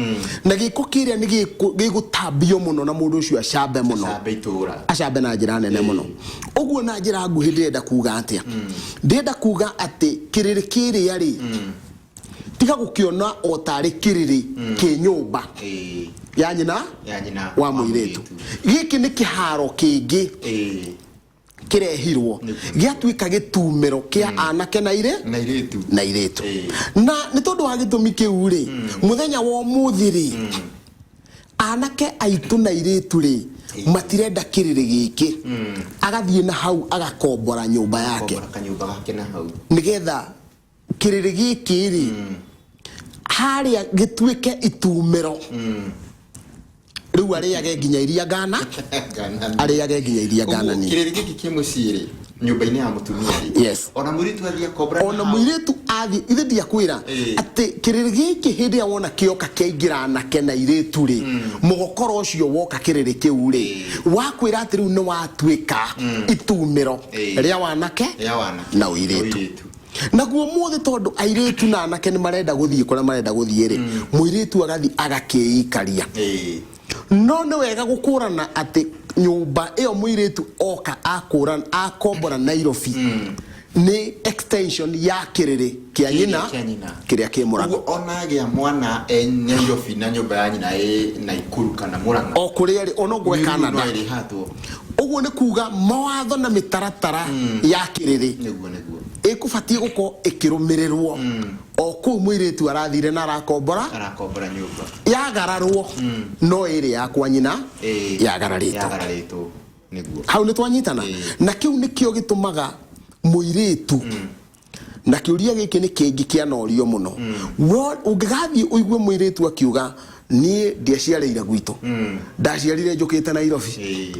S3: na gĩko kĩrĩa nĩ gĩgũtambio mũno na mũndũ ũcio acambe mũno.
S1: Acambe itũra.
S3: Acambe na njĩra nene mũno. Ũguo na njĩra nguhĩ ndĩrenda kuga atĩa? Ndĩrenda kuga atĩ kĩrĩrĩ kĩrĩa rĩ, tiga gũkĩona o tarĩ kĩrĩrĩ kĩ nyũmba ya nyina
S1: ya nyina
S3: wa mũirĩtu. Gĩkĩ nĩ kĩharo kĩngĩ kĩrehirwo, gĩatuĩka gĩtumĩro kĩa anake na irĩ
S1: na irĩtu.
S3: Na irĩtu. Na nĩ tondũ wa gĩtũmi kĩu rĩ, mũthenya wa ũmũthĩ rĩ, anake aitũ na irĩtu rĩ, Matirenda kĩrĩrĩ gĩkĩ, agathiĩ na hau agakombora nyũmba yake.
S1: Kombora kanyũmba gake na hau.
S3: Nĩgetha kĩrĩrĩ gĩkĩ rĩ, harĩa gĩtuĩke itumĩro, rĩu arĩage nginya iria ngana.
S1: Ngana.
S3: Arĩage nginya iria
S1: Ũguo
S3: ngananie.
S1: kĩrĩrĩ gĩkĩ kĩ mũciĩ rĩ, nyũmba-inĩ ya mũtumia rĩ,
S3: Yes.
S1: ona mũirĩtu athiĩ akombora na
S3: Ona
S1: hau.
S3: mũirĩtu athiĩ, ithe ndiakwĩra atĩ kĩrĩrĩ gĩkĩ hĩndĩ ĩrĩa wona kĩoka kĩaingĩra anake na irĩtu rĩ, mũgokoro ũcio woka kĩrĩrĩ kĩu rĩ, wakwĩra atĩ rĩu nĩ watuĩka itumĩro rĩa wanake
S1: Rĩa wanake
S3: na ũirĩtu.
S1: Ũirĩtu.
S3: Naguo mũthĩ tondũ airĩtu na anake nĩ marenda gũthiĩ kũrĩa marenda gũthiĩ rĩ, mũirĩtu agathiĩ agakĩikaria. No nĩ wega gũkũrana atĩ nyũmba ĩyo mũirĩtu oka akũrana akombora Nairobi nĩ extension ya kĩrĩrĩ kĩa nyina.
S1: Kĩa nyina.
S3: Kĩrĩa kĩ Mũrang'a.
S1: Ũguo ona agĩa mwana e Nairobi na nyũmba ya nyina ĩ Naikuru kana Mũrang'a,
S3: O kũrĩa rĩ, onoguo e
S1: mĩruru
S3: Canada.
S1: No ĩrĩhatwo.
S3: Ũguo nĩ kuga mawatho na mĩtaratara ya kĩrĩrĩ
S1: Nĩguo, nĩguo.
S3: ĩkũbatiĩ gũkorwo ĩkĩrũmĩrĩrwo o kũu mũirĩtu arathire na arakombora.
S1: Arakombora nyũmba.
S3: Yagararwo no ĩrĩ ya kwa nyina yagararĩtwo.
S1: Yagararĩtwo, nĩguo.
S3: Hau nĩ twanyitana. Na kĩu nĩkĩo gĩtũmaga mũirĩtu, na kĩũria gĩkĩ nĩ kĩngĩ kĩanorio mũno. Ũngĩgathiĩ ũigue mũirĩtu akiuga, "Niĩ ndiaciarĩire gwitũ, ndaciarire njũkĩte Nairobi."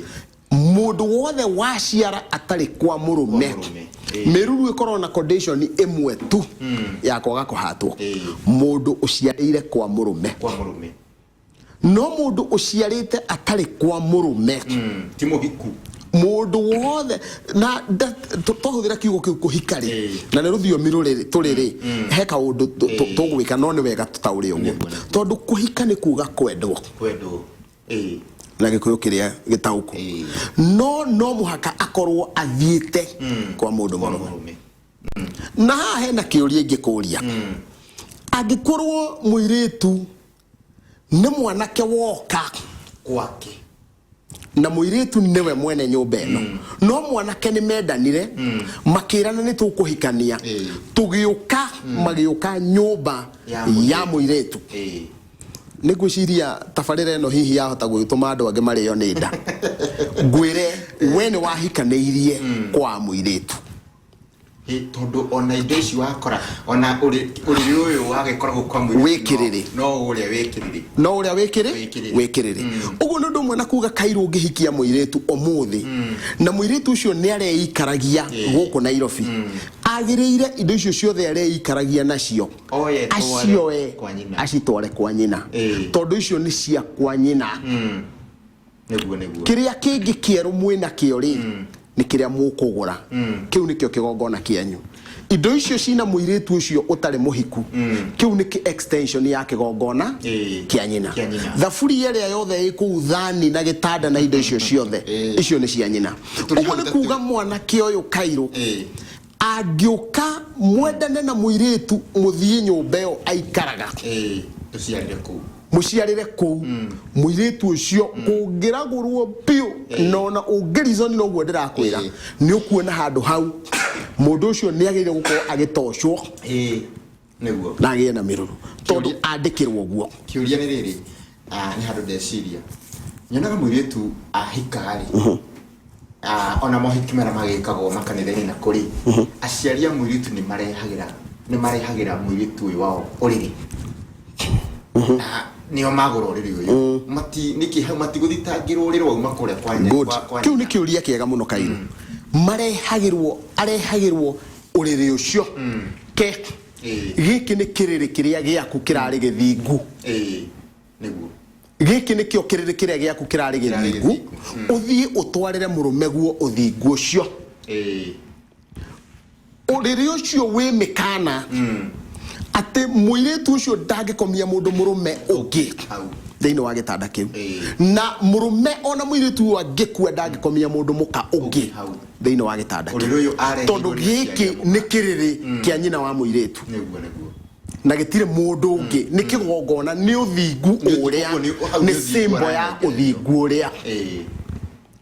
S3: Mũndũ wothe waciara atarĩ kwa mũrũme,
S1: Kwa mũrũme.
S3: Mĩruru ĩkorwo na condition ĩmwe tu ya kwaga kũhatwo. Mũndũ ũciarĩire kwa mũrũme.
S1: Kwa mũrũme.
S3: No mũndũ ũciarĩte atarĩ kwa mũrũme,
S1: Ti mũhiku.
S3: Mũndũ wothe na twahũthĩra kiugo kĩu kũhika rĩ, na nĩ rũthiomi rũrĩ tũrĩ rĩ, he kaũndũ tũgwĩka, no nĩ wega tũtaũre ũguo.
S1: Nĩguo, nĩguo.
S3: Tondũ kũhika nĩ kuga kwendwo.
S1: Kwendwo.
S3: Na Gĩkũyũ kĩrĩa gĩtaũku, no mũhaka akorwo athiĩte kwa mũndũ
S1: Kwa
S3: mũrũme.
S1: Mũrũme.
S3: Na haha hena kĩũria ingĩkũria: angĩkorwo mũirĩtu nĩ mwanake woka
S1: kwake
S3: na mũirĩtu nĩwe mwene nyũmba ĩno, no mwanake nĩ mendanire, makĩrana nĩ tũkũhikania, tũgĩũka, magĩũka nyũmba
S1: Ya mũirĩtu.
S3: Ya mũirĩtu, nĩ ngwĩciria tabarĩra ĩno hihi yahota gũgĩtũma andũ angĩ marĩo nĩ nda. Ngwĩre we nĩ wahikanĩirie kwa mũirĩtu.
S1: Tondũ ona indo ici wakora, ona ũrĩrĩ ũyũ wagĩkoragwo kwa mũirĩtu
S3: Wĩkĩrĩrĩ.
S1: No ũrĩa wĩkĩrĩrĩ.
S3: No ũrĩa wĩkĩrĩ.
S1: Wĩkĩrĩrĩ.
S3: Wĩkĩrĩrĩ. Ũguo nĩ ũndũ ũmwe na kuga kairũ ũngĩhikia mũirĩtu ũmũthĩ na mũirĩtu ũcio nĩ areikaragia gũkũ Nairobi, agĩrĩire indo icio ciothe areikaragia nacio
S1: Oye, tware
S3: acioe
S1: kwa nyina.
S3: Acitware kwa nyina, tondũ icio nĩ cia kwa nyina.
S1: Nĩguo, nĩguo.
S3: Kĩrĩa kĩngĩ kĩerũ mwĩna kĩo rĩ, nĩ kĩrĩa mũkũgũra, kĩu nĩkĩo kĩgongona kĩanyu. Indo icio cina mũirĩtu ũcio ũtarĩ mũhiku, kĩu nĩ extension ya kĩgongona kĩa nyina.
S1: Kĩa nyina.
S3: Thaburia ĩrĩa yothe ĩ kũu, thani na gĩtanda na indo icio ciothe, icio nĩ cia nyina.
S1: Tũrĩ
S3: Ũguo
S1: hau
S3: nĩ kuga mwanake ũyũ kairũ angĩũka mwendane na mũirĩtu, mũthiĩ nyũmba ĩyo aikaraga,
S1: Tũciarire kũu,
S3: mũciarĩre kũu, mũirĩtu ũcio kũngĩragũrwo biũ nona ũngĩrizoni noguo ndĩrakwĩra, nĩ ũkuona handũ hau mũndũ ũcio nĩ agĩrĩire gũkorwo agĩtocwo
S1: Nĩguo.
S3: Na agĩe na mĩrũrũ tondũ andĩkĩrwo ũguo.
S1: Kĩũria nĩ rĩrĩ, nĩ handũ ndeciria nyonaga mũirĩtu ahika rĩ, ona mohiki marĩa magĩkagwo makanitha-inĩ na kũrĩ aciari a mũirĩtu nĩ marehagĩra mũirĩtu ũyũ wao ũrĩrĩ, na nĩo magũra ũrĩrĩ ũyũ, mati nĩkĩ hau matigũthitangĩrwo ũrĩrĩ wauma kũrĩa kwa
S3: Good.
S1: kwa
S3: Kĩu
S1: nyina?
S3: nĩ kĩũria kĩega mũno kairũ. Marehagĩrwo, arehagĩrwo ũrĩrĩ ũcio ke gĩkĩ nĩ kĩrĩrĩ kĩrĩa gĩaku kĩrarĩ gĩthingu.
S1: Nĩguo.
S3: Gĩkĩ nĩkĩo kĩrĩrĩ kĩrĩa gĩaku kĩrarĩ
S1: Kĩrarĩ
S3: gĩthingu,
S1: gĩthingu.
S3: Ũthiĩ ũtwarĩre mũrũme guo ũthingu ũcio. Ũrĩrĩ ũcio wĩ mĩkana atĩ mũirĩtu ũcio ndangĩkomia mũndũ mũrũme ũngĩ
S1: Hau.
S3: thĩinĩ wa gĩtanda kĩu, na mũrũme ona mũirĩtu ũyũ angĩkua ndangĩkomia mũndũ mũka ũngĩ
S1: Hau.
S3: thĩinĩ wa gĩtanda
S1: Ũrĩrĩ
S3: kĩu,
S1: ũyũ areheirwo
S3: tondũ
S1: nĩ aciari a
S3: gĩkĩ
S1: mũka.
S3: nĩ kĩrĩrĩ kĩa nyina wa mũirĩtu
S1: Nĩguo, nĩguo.
S3: Na gĩtirĩ mũndũ ũngĩ, nĩ kĩgongona, nĩ ũthingu ũrĩa
S1: Ũguo hau
S3: nĩ
S1: nĩ ũthingu
S3: symbol ya
S1: aranengererio.
S3: ũthingu ũrĩa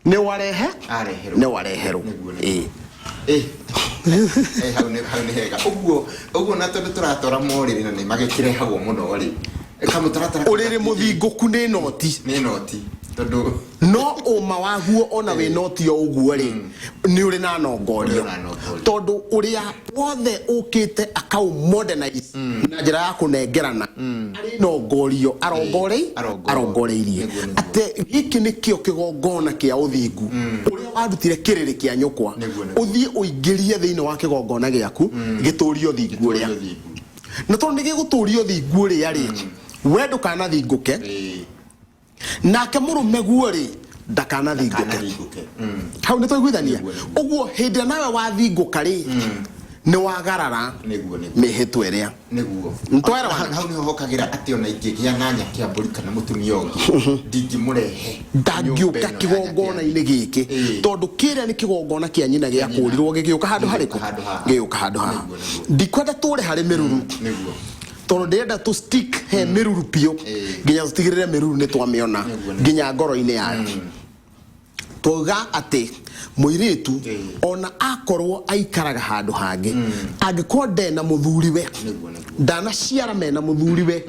S3: nĩ warehe
S1: Areherwo.
S3: Nĩ wareherwo.
S1: Nĩguo, nĩguo. Hau nĩ hega ũguo ũguo, na tondũ tũratwara morĩrĩ na nĩ magĩkĩrehagwo mũno rĩ, kamũtaratara
S3: Ũrĩrĩ mũthingũku nĩ noti.
S1: Nĩ noti. Tondũ
S3: No ũma waguo ona wĩ noti o ũguo rĩ, nĩ ũrĩ na nongorio.
S1: Ũrĩ na nongorio.
S3: Tondũ ũrĩa wothe ũkĩte akau modernize na njĩra ya kũnengerana arĩ nongorio arongorei
S1: Arongo-
S3: arongoreirie.
S1: Nĩguo, nĩguo.
S3: Atĩ gĩkĩ nĩkĩo kĩgongona kĩa ũthingu ũrĩa warutire kĩrĩrĩ kĩa nyũkwa,
S1: Nĩguo, nĩguo.
S3: ũthiĩ ũingĩrie thĩinĩ wa kĩgongona gĩaku gĩtũrie ũthingu ũrĩa.
S1: Ũthingu.
S3: Na tondũ nĩ gĩgũtũria ũthingu ũrĩa rĩ, we ndũkanathingũke, nake mũrũme guo rĩ ndakanathingũke.
S1: Kanathingũke.
S3: Hau nĩ twaiguithania.
S1: Nĩguo, nĩguo.
S3: Ũguo hĩndĩ ĩrĩa nawe wathingũka rĩ, nĩ wagarara
S1: Nĩguo, nĩguo.
S3: mĩhĩtwa ĩrĩa.
S1: Nĩguo.
S3: Nĩtwaelewana?
S1: Hau nĩho hokagĩra atĩ ona ingĩgĩa na nyakĩambũri kana mũtumia ũngĩ ndingĩmũrehe
S3: ndangĩũka
S1: nyũmba ĩno ya
S3: kĩgongona-inĩ gĩkĩ,
S1: Ĩĩ.
S3: tondũ kĩrĩa nĩ kĩgongona kĩa nyina gĩakũrirwo gĩgĩũka handũ harĩkũ?
S1: Gĩgĩũka handũ haha.
S3: Gĩgĩũka handũ haha.
S1: Nĩguo, nĩguo.
S3: Ndikwenda tũre harĩ mĩruru,
S1: Nĩguo.
S3: tondũ ndĩrenda tũ stick he mĩruru biũ nginya tũtigĩrĩre mĩruru nĩ twamĩona
S1: Nĩguo, nĩguo.
S3: nginya ngoro-inĩ yayo. Twauga atĩ mũirĩtu ona akorwo aikaraga handũ hangĩ, angĩkorwo ndena mũthuriwe,
S1: Nĩguo, nĩguo.
S3: ndanaciara mena mũthuriwe,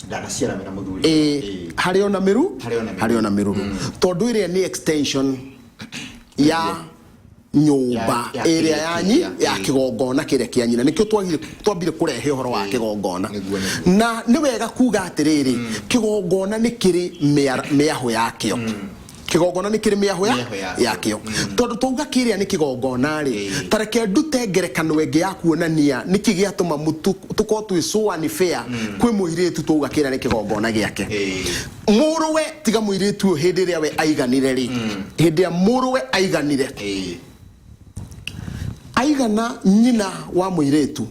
S1: Ndanaciara mena mũthuri.
S3: Ĩĩ, harĩ ona mĩru
S1: Harĩ ona mĩruru.
S3: Harĩ ona mĩruru, tondũ ĩrĩa nĩ extension ya nyũmba
S1: Ya- ya
S3: ĩrĩa
S1: kĩrĩa
S3: ya nyi
S1: kĩrĩa,
S3: ya
S1: ĩĩ.
S3: kĩgongona kĩrĩa kĩa nyina. Nĩkĩo twambire kũrehe ũhoro wa kĩgongona.
S1: Nĩguo, nĩguo.
S3: Na nĩ wega kuga atĩrĩrĩ, kĩgongona nĩ kĩrĩ mĩahũ yakĩo. Kĩgongona nĩ kĩrĩ mĩahũ
S1: Mĩahũ yakĩo.
S3: Yakĩo, tondũ twauga kĩrĩa nĩ kĩgongona rĩ, ta reke ndute ngerekano ĩngĩ ya kuonania nĩkĩ gĩatũma tũkorwo twĩ so unfair kwĩ mũirĩtu twauga kĩrĩa nĩ kĩgongona gĩake. Mũrũwe tiga mũirĩtu ũyũ, hĩndĩ ĩrĩa we aiganire rĩ, hĩndĩ ĩrĩa mũrũwe aiganire, aigana nyina wa mũirĩtu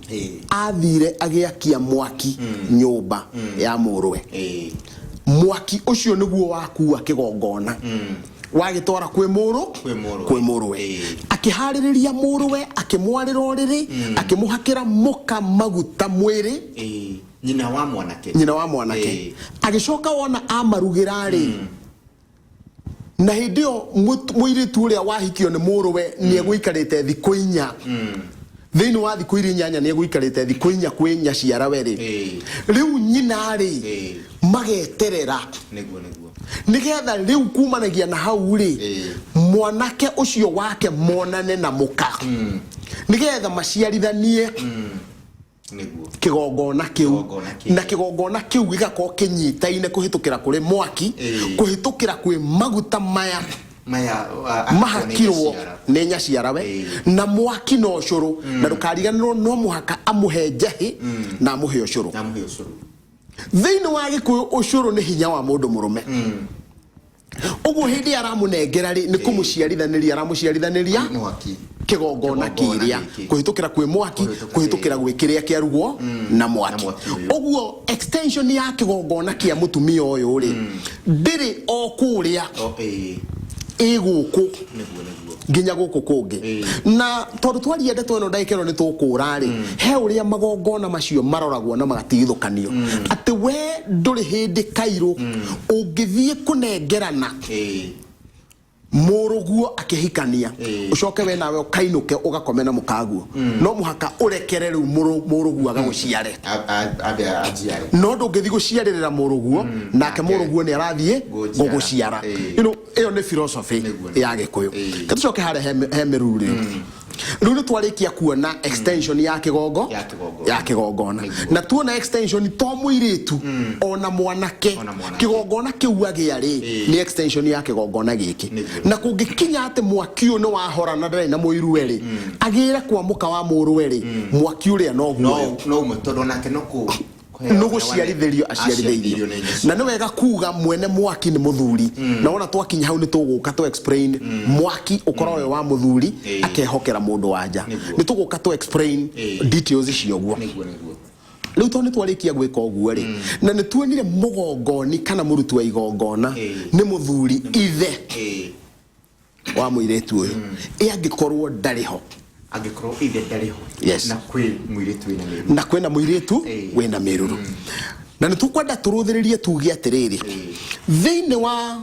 S3: athire agĩakia mwaki nyũmba ya mũrũwe. Mwaki ũcio nĩguo wakua kĩgongona wagĩtwara kwĩ mũrũ
S1: Kwĩ mũrũwe.
S3: Kwĩ mũrũwe. Akĩharĩrĩria mũrũwe, akĩmwarĩra ũrĩrĩ, akĩmũhakĩra mũka maguta mwĩrĩ.
S1: Nyina wa mwanake.
S3: Nyina wa mwanake. Agĩcoka wona amarugĩra rĩ, na hĩndĩ ĩyo mũirĩtu ũrĩa wahikio nĩ mũrũwe nĩ egũikarĩte thikũ 4, thĩinĩ wa thikũ iria inyanya nĩ egũikarĩte thikũ 4 kwĩ nyaciarawe rĩ, rĩu nyina rĩ, mageterera
S1: Nĩguo, nĩguo.
S3: Nĩgetha rĩu kumanagia na hau rĩ, mwanake ũcio wake monane na mũka nĩgetha maciarithanie Kĩgongona kĩu.
S1: Kĩgongona kĩu.
S3: Na kĩgongona kĩu gĩgakorwo kĩnyitaine kũhĩtũkĩra kũrĩ mwaki, kũhĩtũkĩra kwĩ maguta maya
S1: Maya
S3: mahakirwo nĩ nyaciarawe, na mwaki na ũcũrũ. Na ndũkariganĩrwo no mũhaka amũhe njahĩ na amũhe ũcũrũ.
S1: Amũhe ũcũrũ.
S3: Thĩinĩ wa Gĩkũyũ ũcũrũ nĩ hinya wa mũndũ mũrũme. Ũguo hĩndĩ ĩrĩa aramũnengera rĩ, nĩ kũmũciarithanĩria aramũciarithanĩria
S1: Mwaki.
S3: Kĩgongona
S1: Kĩgongona
S3: kĩrĩa
S1: gĩkĩ.
S3: kũhĩtũkĩra kwĩ mwaki,
S1: Kũhĩtũkĩra
S3: kũhĩtũkĩra gwĩ kĩrĩa kĩarugwo na mwaki.
S1: Na mwaki ũyũ.
S3: Ũguo extension ya kĩgongona kĩa mũtumia ũyũ rĩ, ndĩrĩ o kũrĩa,
S1: O, ĩĩ.
S3: Ĩ gũkũ
S1: Nĩguo, nĩguo.
S3: Nginya gũkũ kũngĩ. Na tondũ twaria ndeto ĩno ndagĩka ĩno nĩ tũkũra rĩ, he ũrĩa magongona macio maroragwo na magatigithũkanio, atĩ we ndũrĩ hĩndĩ kairũ ũngĩthiĩ kũnengerana mũrũguo akĩhikania, ũcoke we nawe ũkainũke ũgakome na mũkaguo. No mũhaka ũrekere rĩu mũrũguo agagũciare.
S1: Ambe anjiare.
S3: No ndũngĩthiĩ gũciarĩrĩra mũrũguo nake
S1: Nake
S3: mũrũguo nĩ arathiĩ
S1: gũnjiara.
S3: Gũgũciara. Ĩyo nĩ philosophy
S1: Nĩguo, nĩguo.
S3: ya Gĩkũyũ. Tũcoke harĩa he mĩruru rĩu. Rĩu nĩ twarĩkia kuona extension ya kĩgongo
S1: Ya kĩgongona.
S3: Ya kĩgongona.
S1: Nĩguo.
S3: Na tuona extension to mũirĩtu, ona mwanake,
S1: Ona mwanake.
S3: Kĩgongona kĩu agĩa rĩ, nĩ extension ya kĩgongona gĩkĩ.
S1: Nĩguo.
S3: Na kũngĩkinya atĩ mwaki ũyũ nĩ wahora na ndarĩ na mũiruwe rĩ, agĩre kwa mũka wa mũrũwe rĩ, mwaki ũrĩa noguo
S1: No no ũmwe, tondũ onake no kũ
S3: nä gå ciarithä aciarithĩirio.
S1: Aciarithĩirio nĩ nyaciara.
S3: Na nĩ wega kuga mwene mwaki nĩ mũthuri, na wona twakinya hau nĩ tũgũka tũ explain mwaki ũkorwo wĩ wa mũthuri akehokera mũndũ wa nja. Nĩ tũgũka tũ explain details icio ũguo.
S1: Nĩguo, nĩguo.
S3: Rĩu tondũ nĩ twarĩkia gwĩka ũguo rĩ, na nĩ tuonire mũgongoni kana mũruti wa igongona nĩ mũthuri, ithe wa mũirĩtu ũyũ, ĩ angĩkorwo ndarĩ ho?
S1: Angĩkorwo ithe ndarĩ ho,
S3: Yes.
S1: na kwĩ mũirĩtu wĩna mĩruru.
S3: Na kwĩna mũirĩtu wĩna mĩruru, na nĩ tũkwenda tũrũthĩrĩrie tuge atĩrĩrĩ, thĩinĩ wa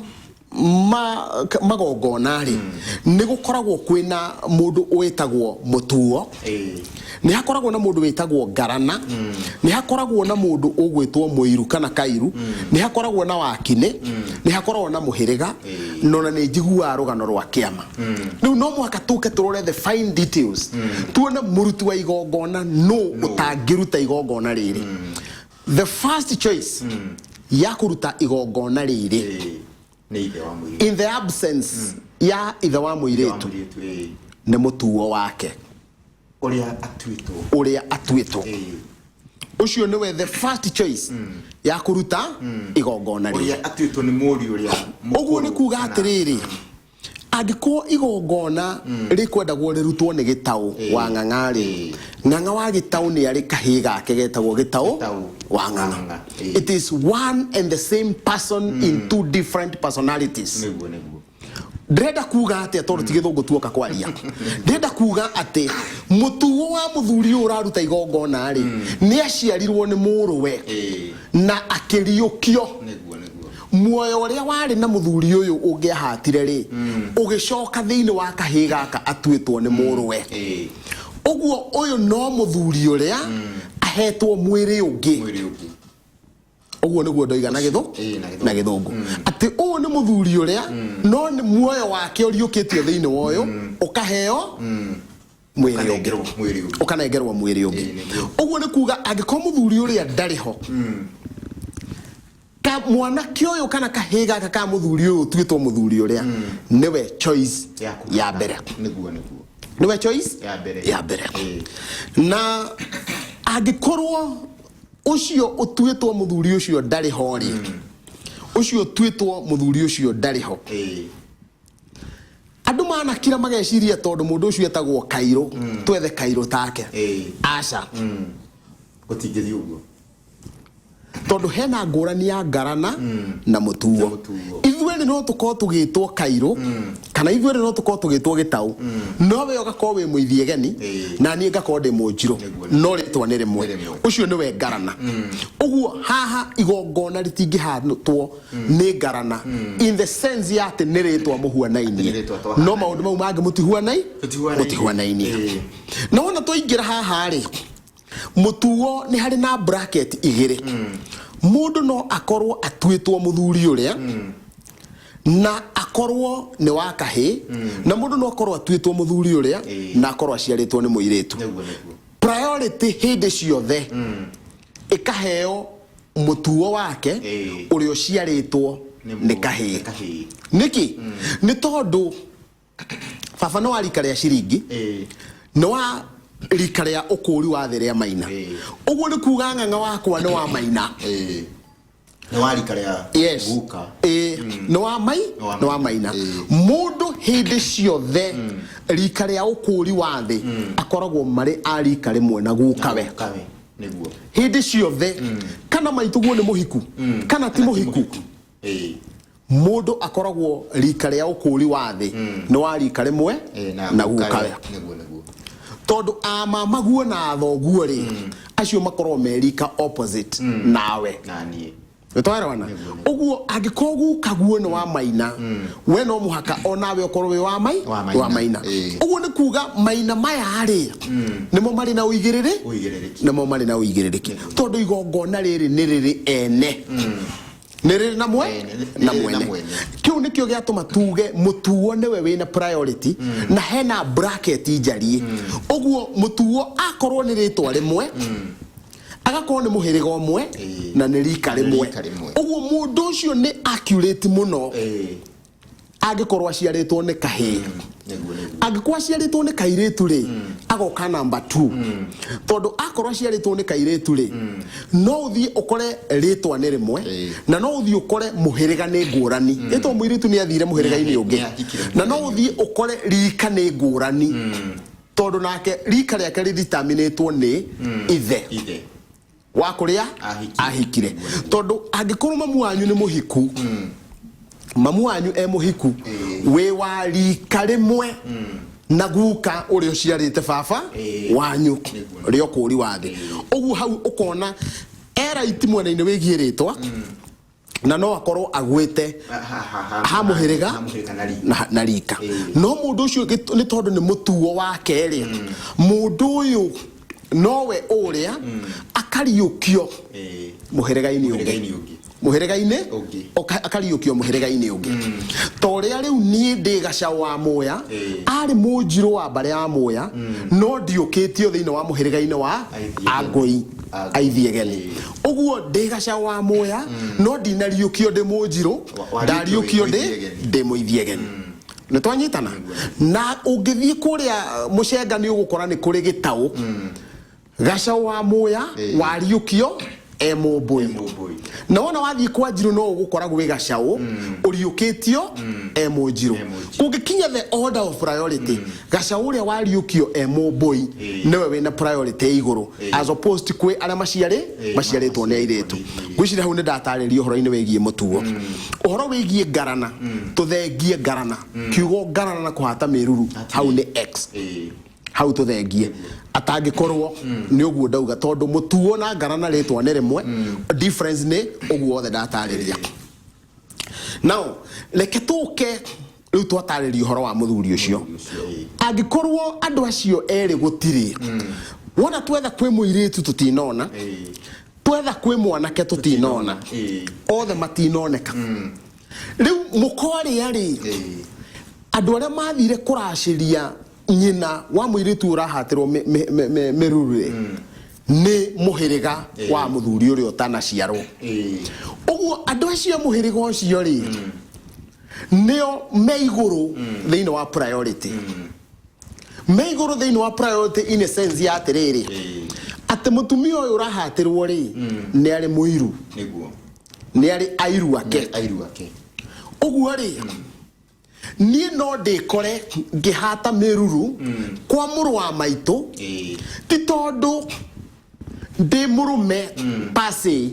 S3: Magongona rĩ, nĩ gũkoragwo kwĩna mũndũ wĩtagwo mũtuo, nĩ hakoragwo na mũndũ wĩtagwo ngarana, nĩ hakoragwo na mũndũ ũgwĩtwo mũiru kana kairu, nĩ hakoragwo na wakinĩ, nĩ hakoragwo na mũhĩrĩga, no na nĩ njiguaga rũgano rwa kĩama. Rĩu no mũhaka tũke tũrore the fine details, tuone mũruti wa igongona nũ ũtangĩruta igongona rĩrĩ. The first choice ya kũruta igongona rĩrĩ
S1: Nĩ ithe wa mũirĩtu.
S3: In the absence ya ithe wa mũirĩtu,
S1: Mũirĩtu, ĩĩ.
S3: Nĩ mũtuo wake.
S1: Ũrĩa atuĩtwo.
S3: Ũrĩa atuĩtwo. Ũcio nĩwe the first choice ya kũruta igongona rĩrĩ.
S1: Ũrĩa atuĩtwo nĩ mũriũ ũrĩa
S3: Ũguo nĩ
S1: mũkũrũ
S3: kuga atĩrĩrĩ, angĩkorwo igongona rĩkwendagwo rĩrutwo nĩ Gĩtaũ wa Ng'ang'a-rĩ, Ng'ang'a wa Gĩtaũ nĩ arĩ kahĩĩ gake getagwo Gĩtaũ
S1: Gĩtaũ
S3: wa Ng'ang'a.
S1: Ng'ang'a, ĩĩ.
S3: It is one and the same person in two different personalities.
S1: Nĩguo.
S3: Ndĩrenda kuga atĩa? Tondũ ti gĩthũngũ tuoka kwaria, ndĩrenda kuga atĩ mũtuo wa mũthuri ũyũ ũraruta igongona rĩ, nĩ aciarirwo nĩ mũrũwe na akĩriũkio.
S1: Nĩguo.
S3: Muoyo ũrĩa warĩ na mũthuri ũyũ ũngĩahatire rĩ, ũgĩcoka thĩinĩ wa kahĩĩ gaka atuĩtwo nĩ mũrũwe. Ũguo ũyũ no mũthuri ũrĩa ahetwo mwĩrĩ ũngĩ.
S1: Mwĩrĩ ũngĩ.
S3: Ũguo nĩguo ndoiga na gĩthũ
S1: Ĩĩ, na Gĩthũngũ.
S3: Na gĩthũngũ atĩ ũyũ nĩ mũthuri ũrĩa no nĩ muoyo wake ũriũkĩtio thĩinĩ wa ũyũ, ũkaheo mwĩrĩ ũngĩ.
S1: Ũkanengerwo mwĩrĩ ũngĩ.
S3: Ũkanengerwo mwĩrĩ ũngĩ.
S1: Ĩĩ, nĩguo.
S3: Ũguo nĩ kuga angĩkorwo mũthuri ũrĩa ndarĩ ho, ka mwanake ũyũ kana kahĩĩ gaka ka mũthuri ũyũ ũtuĩtwo mũthuri ũrĩa nĩwe choice ya mbere.
S1: Nĩguo.
S3: Nĩwe choice
S1: Ya mbere.
S3: Ya mbere. Na angĩkorwo ũcio ũtuĩtwo mũthuri ũcio ndarĩ ho rĩ, ũcio ũtuĩtwo mũthuri ũcio ndarĩ ho, andũ manakira mageciria tondũ mũndũ ũcio etagwo kairũ, twethe kairũ take. Aca.
S1: Gũtingĩthiĩ ũguo.
S3: Tondũ hena ngũrani ya ngarana na mũtuo.
S1: Na mũtuo.
S3: Ithuerĩ no tũkorwo tũgĩtwo kairũ, kana ithuerĩ no tũkorwo tũgĩtwo gĩtaũ, no we ũgakorwo wĩ mũithiegeni na niĩ ngakorwo ndĩ mũnjirũ, no rĩtwa nĩ rĩmwe.
S1: Nĩ rĩmwe.
S3: Ũcio nĩwe ngarana. Ũguo haha igongona rĩtingĩhanĩtwo nĩ ngarana in the sense ya atĩ nĩ rĩtwa mũhuanainie,
S1: Nĩ rĩtwa twahanainie.
S3: No maũndũ mau mangĩ mũtihuanai
S1: Tũtihuanainie.
S3: Mũtihuanainie. Na wona twaingĩra haha rĩ, mũtuo nĩ harĩ na bracket igĩrĩ. Mũndũ no akorwo atuĩtwo mũthuri ũrĩa na akorwo nĩ wa kahĩĩ, na mũndũ no akorwo atuĩtwo mũthuri ũrĩa na akorwo aciarĩtwo nĩ mũirĩtu.
S1: Nĩguo.
S3: Priority hĩndĩ ciothe ĩkaheo mũtuo wake ũrĩa ũciarĩtwo nĩ kahĩĩ.
S1: Nĩ kahĩĩ.
S3: Nĩkĩ? Nĩ tondũ baba nĩ wa rika rĩa ciringi, nĩ wa rika rĩa ũkũri wa thĩ rĩa maina. Ũguo nĩ kuga ng'ang'a wakwa nĩ wa maina.
S1: Nĩ wa rika rĩa
S3: Yes.
S1: guka.
S3: Ĩĩ, nĩ wa mai
S1: Nĩ wa
S3: nĩ wa maina. Mũndũ hĩndĩ ciothe rika rĩa ũkũri wa thĩ akoragwo marĩ a rika rĩmwe na gukawe.
S1: Gukawe, nĩguo.
S3: Hĩndĩ ciothe, kana maitũguo nĩ mũhiku kana ti mũhiku, mũndũ akoragwo rika rĩa ũkũri wa thĩ nĩ wa rika rĩmwe na gukawe.
S1: Nĩguo.
S3: Tondũ amamaguo na athoguo rĩ, acio makoragwo me rika opposite nawe.
S1: Na niĩ.
S3: Nĩtwaelewana? Ũguo angĩkorwo gukaguo nĩ wa maina, we no mũhaka onawe ũkorwo wĩ wa mai
S1: Wa maina.
S3: Wa maina. Ũguo nĩ kuga maina maya rĩ, nĩmo marĩ na ũigĩrĩrĩ
S1: Ũigĩrĩrĩki.
S3: Nĩmo marĩ na ũigĩrĩrĩki, tondũ igongona rĩrĩ nĩ rĩrĩ ene, nĩ rĩrĩ na mwe
S1: Ene,
S3: na
S1: nĩ rĩrĩ na
S3: mwene.
S1: mwene.
S3: Kĩu nĩkĩo gĩatũma tuge mũtuo nĩwe wĩna priority, na hena bracket njariĩ. Ũguo mũtuo akorwo nĩ rĩtwa rĩmwe, agakorwo nĩ mũhĩrĩga ũmwe, na nĩ rika
S1: Nĩ
S3: rĩmwe.
S1: rika rĩmwe.
S3: Ũguo mũndũ ũcio nĩ accurate mũno angĩkorwo aciarĩtwo nĩ kahĩĩ.
S1: Nĩguo.
S3: Angĩkorwo aciarĩtwo nĩ kairĩtu rĩ, agoka namba 2, tondũ akorwo aciarĩtwo nĩ kairĩtu rĩ, no ũthiĩ ũkore rĩtwa nĩ rĩmwe, na no ũthiĩ ũkore mũhĩrĩga nĩ ngũrani, ĩtwa mũirĩtu nĩ athire mũhĩrĩga-inĩ ũngĩ,
S1: Nĩ ahikire.
S3: Na no ũthiĩ ũkore rika nĩ ngũrani, tondũ nake rika rĩake rĩditaminĩtwo nĩ ithe
S1: Ithe.
S3: Wa kũrĩa
S1: Ahikire.
S3: Ahikire. Tondũ angĩkorwo mamu wanyu nĩ mũhiku, mamu wanyu e mũhiku, wĩ wa rika rĩmwe na guka ũrĩa ũciarĩte baba wanyu rĩa ũkũri wa thĩ. Ũguo hau ũkona eraiti mwena-inĩ wĩgiĩ rĩtwa. Na no akorwo agwĩte ha mũhĩrĩga
S1: Ha mũhĩrĩga na rika.
S3: na rika. No mũndũ ũcio nĩ tondũ nĩ mũtuo wake rĩ, mũndũ ũyũ nowe ũrĩa akariũkio mũhĩrĩga-inĩ ũngĩ.
S1: Mũhĩrĩga-inĩ ũngĩ.
S3: Mũhĩrĩga-inĩ
S1: Ũngĩ.
S3: Akariũkio mũhĩrĩga-inĩ ũngĩ, ta ũrĩa rĩu niĩ ndĩ Gacaũ wa Mũya, arĩ mũnjirũ wa mbarĩ ya Mũya, no ndiũkĩtio thĩinĩ wa mũhĩrĩga-inĩ wa
S1: Aithiegeni.
S3: Angũi.
S1: Angũi.
S3: Aithiegeni. Ũguo ndĩ Gacaũ wa Mũya, no ndinariũkio ndĩ mũnjirũ.
S1: Wariũkio
S3: Ndariũkio
S1: wĩ
S3: ndĩ
S1: mũithiegeni.
S3: ndĩ mũithiegeni. Nĩ twanyitana? Na ũngĩthiĩ kũrĩa mũcenga, nĩ ũgũkora nĩ kũrĩ gĩtaũ Gacaũ wa Mũya wariũkio e mũmbũi.
S1: Mũmbũi.
S3: Na wona wathiĩ kwa Njirũ, no ũgũkora gwĩ gacaũ ũriũkĩtio e mũnjirũ.
S1: E mũnjirũ.
S3: Kũngĩkinya the order of priority, gacaũ ũrĩa wariũkio e mũmbũi nĩwe wĩna priority igũrũ as opposed kwĩ arĩa maciarĩ maciarĩtwo nĩ airĩtu. Ngwĩciria hau nĩ ndatarĩria ũhoro-inĩ wĩgiĩ mũtuo. Ũhoro wĩgiĩ ngarana, tũthengie ngarana. Kiugo ngarana na kũhata mĩruru hau nĩ x. Hau tũthengie atangĩkorwo nĩ ũguo ndauga, tondũ mũtuo na ngarana rĩtwa nĩ rĩmwe, difference nĩ ũguo wothe ndatarĩria. Now reke tũke rĩu twatarĩria ũhoro wa mũthuri ũcio. Angĩkorwo andũ acio erĩ gũtirĩ, wona twetha kwĩ mũirĩtu tũtinona, twetha kwĩ mwanake tũtinona, othe matinoneka. Rĩu mũkorĩa rĩ, andũ arĩa mathire kũracĩria nyina wa mũirĩtu ũrahatĩrwo mĩruru rĩ, nĩ mũhĩrĩga wa mũthuri ũrĩa ũtanaciarwo. Ũguo andũ acio a mũhĩrĩga ũcio rĩ, nĩo me igũrũ thĩinĩ wa priority, me igũrũ thĩinĩ wa priority in a sense ya atĩrĩrĩ, atĩ mũtumia ũyũ ũrahatĩrwo rĩ, nĩ arĩ mũiru, nĩ arĩ airu ake.
S1: Airu ake.
S3: Ũguo rĩ, niĩ no ndĩkore ngĩhata mĩruru kwa mũrũ wa maitũ, ti tondũ ndĩ mũrũme pase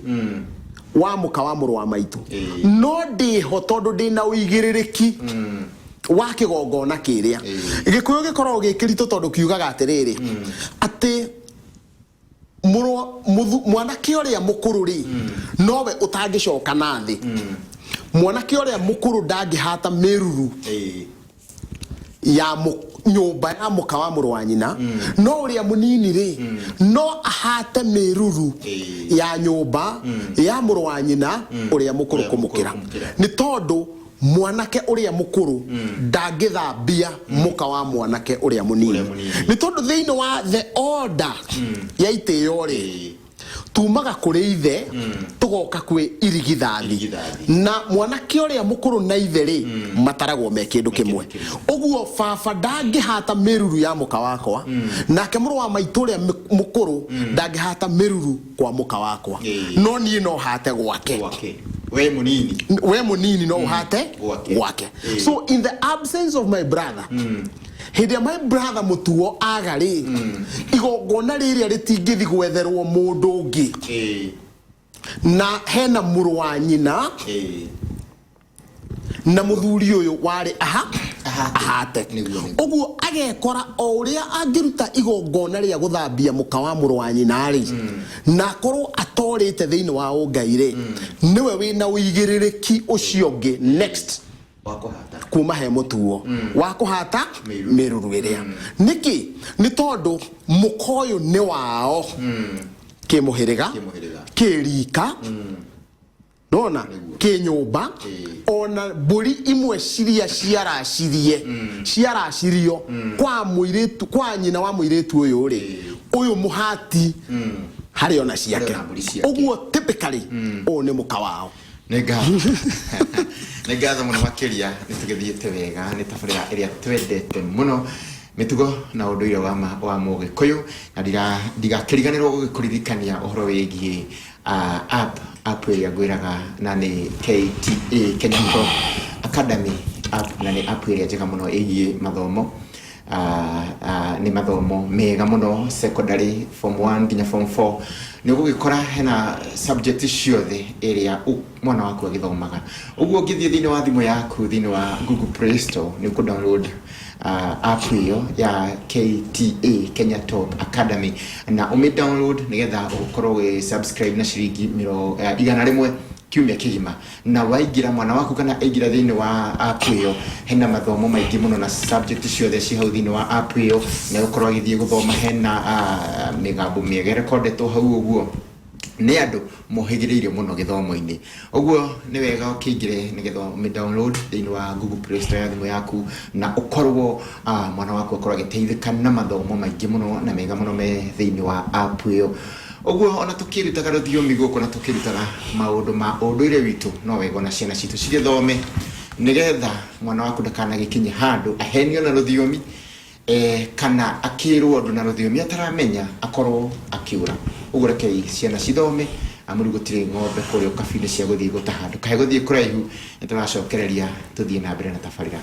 S3: wa mũka wa mũrũ wa maitũ, no ndĩho tondũ ndĩna ũigĩrĩrĩki wa kĩgongona kĩrĩa. Gĩkũyũ gĩkoragwo gĩ kĩritũ tondũ kiugaga atĩrĩrĩ, atĩ mwanake ũrĩa mũkũrũ rĩ, nowe ũtangĩcoka na thĩ. Mwanake ũrĩa mũkũrũ ndangĩhata mĩruru ya nyũmba ya mũka wa mũrũ wa nyina, no ũrĩa mũnini rĩ, no ahate mĩruru ya nyũmba ya mũrũ wa nyina ũrĩa mũkũrũ
S1: Ũrĩa mũkũrũ
S3: kũmũkĩra.
S1: Kũmũkĩra.
S3: Nĩ tondũ mwanake ũrĩa mũkũrũ ndangĩthambia mũka wa mwanake ũrĩa mũnini.
S1: Ũrĩa mũnini.
S3: Nĩ tondũ thĩinĩ wa the order ya itĩo rĩ, tumaga kũrĩ ithe tũgoka kwĩ irigithathi.
S1: Irigithathi.
S3: Na mwanake ũrĩa mũkũrũ na ithe rĩ, mataragwo me kĩndũ kĩmwe. Ũguo baba ndangĩhata mĩruru ya mũka wakwa, nake mũrũ wa maitũ ũrĩa mũkũrũ ndangĩhata mĩruru kwa mũka wakwa, no niĩ no hate gwake.
S1: Gwake we munini.
S3: We munini no uhate
S1: Gwake.
S3: Gwake. So in the absence of my brother, hĩndĩ ĩrĩa my brother mũtuo aga rĩ, igongona rĩrĩa rĩtingĩthi gwetherwo mũndũ ũngĩ, na hena mũrũ wa nyina na mũthuri ũyũ warĩ aha
S1: Ahate.
S3: Ahate.
S1: Nĩguo, nĩguo.
S3: Ũguo agekora o ũrĩa angĩruta igongona rĩa gũthambia mũka wa mũrũ wa nyina rĩ, na akorwo atorĩte thĩinĩ wa ũngai rĩ, nĩwe wĩna ũigĩrĩrĩki ũcio ũngĩ next
S1: wa kũhata
S3: kuma he mũtuo wa kũhata
S1: mĩruru.
S3: Mĩruru ĩrĩa nĩkĩ? Nĩ tondũ mũka ũyũ nĩ wao kĩmũhĩrĩga,
S1: Kĩmũhĩrĩga.
S3: kĩrika, nona
S1: Nĩguo.
S3: kĩnyũmba. Ona mbũri imwe ciria ciaracirie ciaracirio kwa mũirĩtu, kwa nyina wa mũirĩtu ũyũ rĩ, ũyũ mũhati harĩ ona ciake.
S1: Harĩ ona mbũri ciake.
S3: Ũguo typically ũyũ nĩ mũka wao.
S1: Nĩ ngatho mũno makĩria. Nĩ tũgĩthiĩte wega. Nĩ tabarĩra ĩrĩa twendete mũno, mĩtugo na ũndũire wa mũgĩkũyũ, na ndigakĩriganĩrwo gũgĩkũririkania ũhoro wĩgiĩ app ĩrĩa ngwĩraga, na nĩ KTA, Kenya Top Academy app, na nĩ app ĩrĩa njega mũno ĩgiĩ mathomo. Nĩ mathomo mega mũno, secondary form 1 nginya form 4. Nĩ ũgũgĩkora hena subject ciothe ĩrĩa mwana waku agĩthomaga. Ũguo ũngĩthiĩ thĩinĩ wa thimũ yaku, thĩinĩ wa Google Play Store, nĩ ũkũ download app ĩyo ya KTA, Kenya Top Academy, na ũmĩ download nĩgetha ũkorwo ũgĩ subscribe na ciringi 100. Kiumia kĩgima. Na waingĩra mwana waku kana aingĩra thĩinĩ wa app ĩyo, hena mathomo maingĩ mũno na subject ciothe ci hau thĩinĩ wa app ĩyo, na ũkorwo agĩthiĩ gũthoma hena mĩgambo mĩega ĩrekondetwo hau ũguo nĩ andũ mohĩgĩrĩire mũno gĩthomo-inĩ. Ũguo nĩ wega ũkĩingĩre nĩgetha ũmĩ download thĩinĩ wa Google Play Store ya thimũ yaku na ũkorwo mwana waku akorwo agĩteithĩka na mathomo maingĩ mũno na mega mũno me thĩinĩ wa app ĩyo. Ũguo ona tũkĩrutaga rũthiomi gũkũ na tũkĩrutaga maũndũ ma ũndũire witũ, no wega ona ciana citũ cigĩthome nĩgetha mwana waku ndakanagĩkinye handũ ahenio na rũthiomi kana akĩrwo ũndũ na rũthiomi ataramenya akorwo akĩũra. Ũguo rekei ciana cithome amu rĩu gũtirĩ ng'ombe kũrĩa ũkabi-inĩ cia gũthiĩ gũtaha. Ndũkae gũthiĩ kũraihu, nĩ tũracokereria tũthiĩ na mbere na tabarĩra.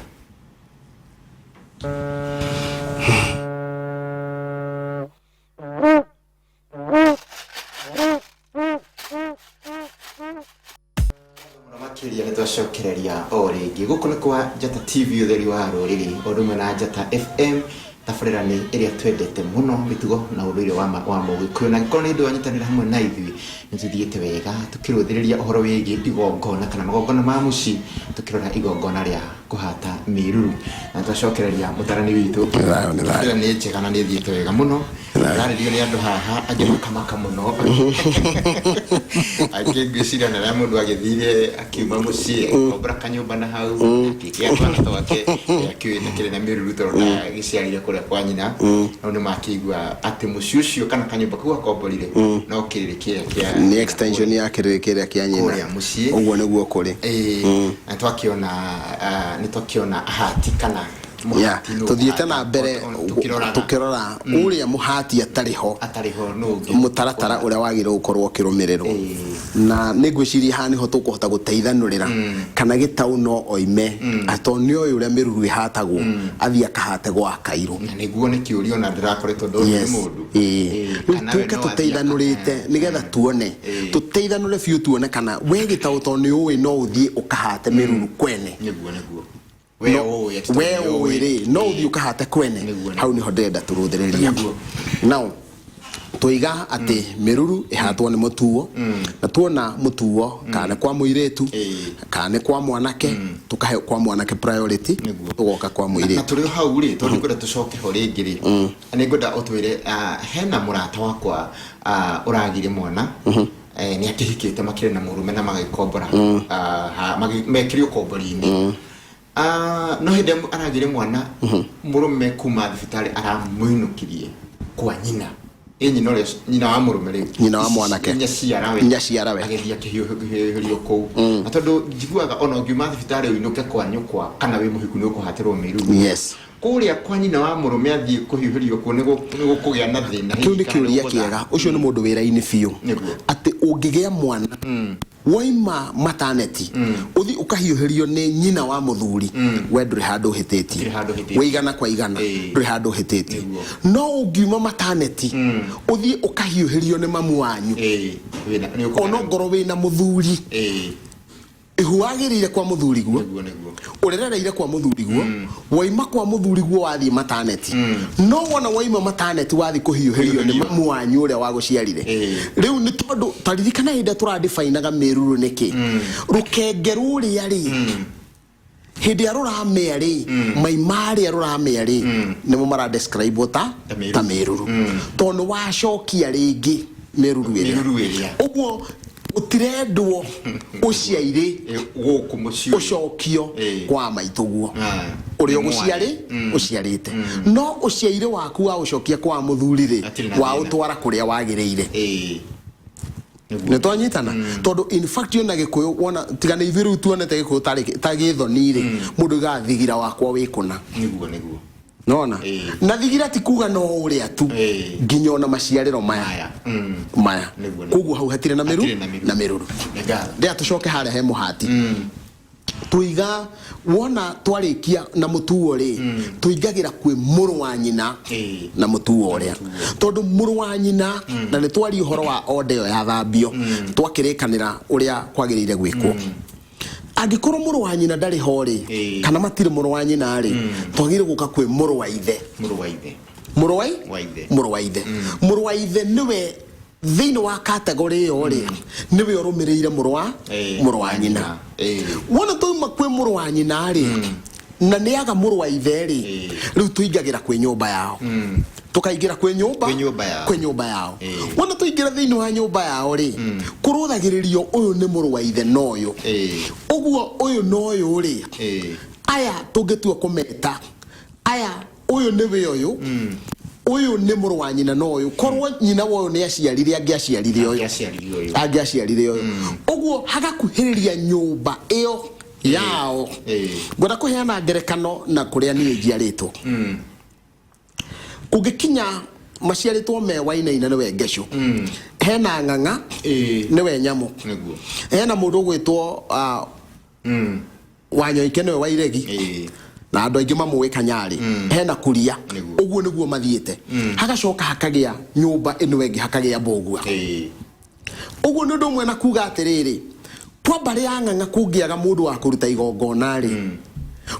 S1: Mũno makĩria nĩ twacokereria o rĩngĩ gũkũ nĩ kwa Njata TV ũtheri wa rũrĩrĩ o ũndũ ũmwe na Njata FM tabarĩra nĩ ĩrĩa twendete mũno mĩtugo na ũndũire wa, wa mũgĩkũyũ na angĩkorwo nĩ ũndũ wanyitanĩra hamwe na ithuĩ nĩ tũthiĩte wega tũkĩrũthĩrĩria ũhoro wĩgiĩ igongona kana magongona ma mũciĩ tũkĩrora igongona rĩa kũhata mĩruru na nĩ twacokereria mũtarani witũ.
S2: Nĩ thayũ, nĩ thayũ.
S1: Tabarĩra nĩ njega na nĩ ĩthiĩte wega mũno. Ararĩrio nĩ andũ haha angĩ makamaka mũno, angĩ ngwĩciria na rĩrĩa mũndũ agĩthire akiuma mũciĩ agĩkombora kanyũmba na hau akĩgĩa twana twake akĩũĩ ndakĩrĩ na mĩruru tondũ ndagĩciarire kũrĩa kwa nyina. No nĩ makĩigua atĩ mũciĩ ũcio kana kanyũmba kau akomborire no kĩrĩrĩ kĩrĩa kĩa
S2: nĩ extension ya kĩrĩrĩ kĩrĩa kĩa nyina.
S1: Kũrĩa mũciĩ.
S2: Ũguo nĩguo kũrĩ.
S1: Ĩĩ, na twakĩona nĩ twakĩona ahati kana
S2: Yeah,
S1: mũhati nũ
S2: tũthiĩte na mbere
S1: tũkĩroraga
S2: tũkĩrora ũrĩa mũhati atarĩ ho
S1: atarĩ ho nũ ũngĩ
S2: mũtaratara ũrĩa wagĩrĩirwo gũkorwo ũkĩrũmĩrĩrwo.
S1: Ĩĩ.
S2: Na nĩ ngwĩciria haha nĩho tũkũhota gũteithanũrĩra kana gĩtaũ no oime tondũ nĩ oĩ ũrĩa mĩruru ĩhatagwo athiĩ akahate gwa kairũ.
S1: Na nĩguo nĩ kĩũria ona ndĩrakoretwo ndona nĩ
S2: Yes.
S1: mũndũ.
S2: Ĩĩ.
S1: Ĩĩ,
S2: Rĩu
S1: kana we
S2: tũke
S1: no athiĩ
S2: tũteithanũrĩte nĩgetha tuone
S1: Ĩĩ.
S2: tũteithanũre biũ tuone kana we gĩtaũ tondũ nĩ ũĩ no ũthiĩ ũkahate mĩruru kwene.
S1: Nĩguo nĩguo we ũĩ atĩ
S2: we
S1: tondũ
S2: ũĩ
S1: nĩ
S2: rĩ no ũthiĩ ũkahate kwene.
S1: Nĩguo, nĩguo.
S2: Hau nĩho ndĩrenda tũrũthĩrĩrie.
S1: Nĩguo.
S2: Now tũiga atĩ mĩruru ĩhatwo nĩ mũtuo na tuona mũtuo kana nĩ kwa mũirĩtu
S1: Ĩĩ.
S2: kana nĩ kwa mwanake, tũkahe kwa mwanake priority.
S1: Nĩguo.
S2: Tũgoka kwa
S1: na
S2: mũirĩtu.
S1: Tũrĩ o hau rĩ, tondũ nĩngwenda tũcoke ho rĩngĩ rĩ, nĩngwenda ũtwĩre hena mũrata wakwa ũragire mwana, nĩ akĩhikĩte makĩrĩ na mũrũme na magĩkombora mekĩrĩ ũkombori-inĩ. No hĩndĩ ĩrĩa aragire mwana mũrũme kuma thibitarĩ aramũinũkirie kwa nyina, ĩ nyina ũrĩa nyina wa mũrũme rĩu.
S2: Nyina wa mwanake.
S1: Nyaciarawe.
S2: Nyaciarawe.
S1: Agĩthiĩ akĩhiũhĩrio kũu na tondũ njiguaga ona ũngiuma thibitarĩ ũinũke kwa nyũkwa kana wĩ mũhiku nĩ ũkũhatĩrwo mĩruru.
S2: Yes.
S1: Kũrĩa kwa nyina wa mũrũme athiĩ kũhiũhĩrio kuo nĩ gũkũgĩa na thĩna
S2: Kĩu nĩ
S1: hihi kana
S2: kĩũria
S1: nĩ
S2: kĩega. Ũcio nĩ mũndũ wĩra-inĩ biũ.
S1: Nĩguo.
S2: Atĩ ũngĩgĩa mwana woima maternity ũthi ũkahiũhĩrio nĩ nyina wa mũthuri, we ndũrĩ handũ ũhĩtĩtie.
S1: Ndũrĩ handũ ũhĩtĩtie.
S2: Wĩ igana kwa igana.
S1: Ĩĩ.
S2: Ndũrĩ handũ ũhĩtĩtie.
S1: Nĩguo.
S2: No ũngiuma maternity ũthiĩ ũkahiũhĩrio nĩ mamu wanyu,
S1: Ĩĩ, nĩ ũkũgĩa
S2: ona ongorwo wĩna mũthuri,
S1: Ĩĩ,
S2: ihu wagĩrĩire kwa mũthuri guo,
S1: nĩguo nĩguo
S2: ũrerereire kwa mũthuri guo, waima kwa mũthuri guo wathiĩ maternity, no wona waima maternity wathiĩ kũhiũhĩrio nĩ
S1: Kũhiũhĩrio.
S2: mamu wanyu ũrĩa wagũciarire.
S1: Ĩĩ.
S2: Rĩu nĩ tondũ taririkana hĩndĩ ĩrĩa tũradefinaga mĩruru nĩkĩ rũkenge rũrĩa rĩ hĩndĩ ĩrĩa rũramĩa rĩ mai marĩa rũramĩa rĩ nĩmo maradescribe ta
S1: Ta mĩruru.
S2: Ta mĩruru tondũ nĩ wacokia rĩngĩ mĩruru ĩrĩa.
S1: Mĩruru ĩrĩa.
S2: Ũguo gũtirendwo ũciairĩ
S1: Ĩĩ, gũkũ mũciĩ ũyũ.
S2: Ũcokio
S1: Ĩĩ.
S2: kwa maitũguo
S1: Ah,
S2: ũrĩa
S1: nĩ
S2: ũgũciarĩ
S1: mwarĩ.
S2: ũciarĩte no ũciairĩ waku wa ũcokia kwa mũthuri rĩ
S1: Hatirĩ na
S2: wa
S1: thĩna.
S2: ũtwara kũrĩa wagĩrĩire.
S1: Ĩĩ. Nĩguo.
S2: Nĩ twanyitana tondũ in fact ona gĩkũyũ wona tiga nĩ ithuĩ rĩu tuonete gĩkũyũ tarĩ ta gĩthoni rĩ mũndũ oigaga thigira wakwa wĩ kũna.
S1: Nĩguo nĩguo
S2: Nona
S1: Ĩĩ.
S2: na thigira ti kuga no ũrĩa tu
S1: Ĩĩ.
S2: nginya ona maciarĩro maya.
S1: Maya.
S2: Maya.
S1: Nĩguo, nĩguo.
S2: Koguo hau hatirĩ na mĩru
S1: Hatirĩ na mĩruru.
S2: Na mĩruru.
S1: Nĩ ngatho.
S2: Ndĩa tũcoke harĩa he mũhati tũiga wona twarĩkia na mũtuo rĩ tũingagĩra kwĩ mũrũ wa nyina.
S1: Ĩĩ.
S2: Na mũtuo ũrĩa tondũ mũrũ wa nyina na nĩ twaria ũhoro wa onda ĩyo ya thambio twakĩrĩkanĩra ũrĩa kwagĩrĩire gwĩkwo angĩkorwo mũrũ wa nyina ndarĩ ho rĩ
S1: Ĩĩ.
S2: kana matirĩ mũrũ wa nyina rĩ twagĩrĩire gũka kwĩ mũrũ wa ithe.
S1: Mũrũ wa ithe.
S2: Mũrũ wa
S1: Wa ithe.
S2: Mũrũ wa ithe, mũrũ wa ithe nĩwe.
S3: Thĩinĩ wa category ĩyo rĩ, nĩwe ũrũmĩrĩire mũrũ wa mũrũ wa nyina. Wona twauma kwĩ mũrũ wa nyina rĩ, na nĩ aga mũrũ wa ithe rĩ, rĩu tũingagĩra kwĩ nyũmba yao, tũkaingĩra kwĩ nyũmba,
S1: Kwĩ nyũmba yao.
S3: Kwĩ nyũmba yao. Wona twaingĩra thĩinĩ wa nyũmba yao rĩ, kũrũthagĩrĩrio ũyũ nĩ mũrũ wa ithe na ũyũ. Ũguo ũyũ na ũyũ rĩ, aya tũngĩtua kũmeta aya, ũyũ nĩwe ũyũ, ũyũ nĩ mũrũ wa nyina na ũyũ. Korwo nyina wa ũyũ nĩ aciarire, angĩaciarire ũyũ.
S1: Angĩaciarire ũyũ.
S3: Angĩaciarire ũyũ. Ũguo hagakuhĩrĩria nyũmba ĩyo yao. Ngwenda kũheana ngerekano na kũrĩa niĩ njiarĩtwo. Kũngĩkinya maciarĩtwo me Wainaina, nĩwe Ngecũ, hena Ng'ang'a, nĩwe Nyamũ, hena mũndũ ũgwĩtwo Wanyoike, nĩwe Wairegi, na andũ aingĩ mamũĩ Kanyarĩ, hena Kuria. Ũguo nĩguo mathiĩte, hagacoka hakagĩa nyũmba ĩno ĩngĩ, hakagĩa Mbũgua. Ũguo nĩ ũndũ ũmwe na kuga atĩrĩrĩ, kwa mbarĩ ya Ng'ang'a kũngĩaga mũndũ wa kũruta igongona rĩ,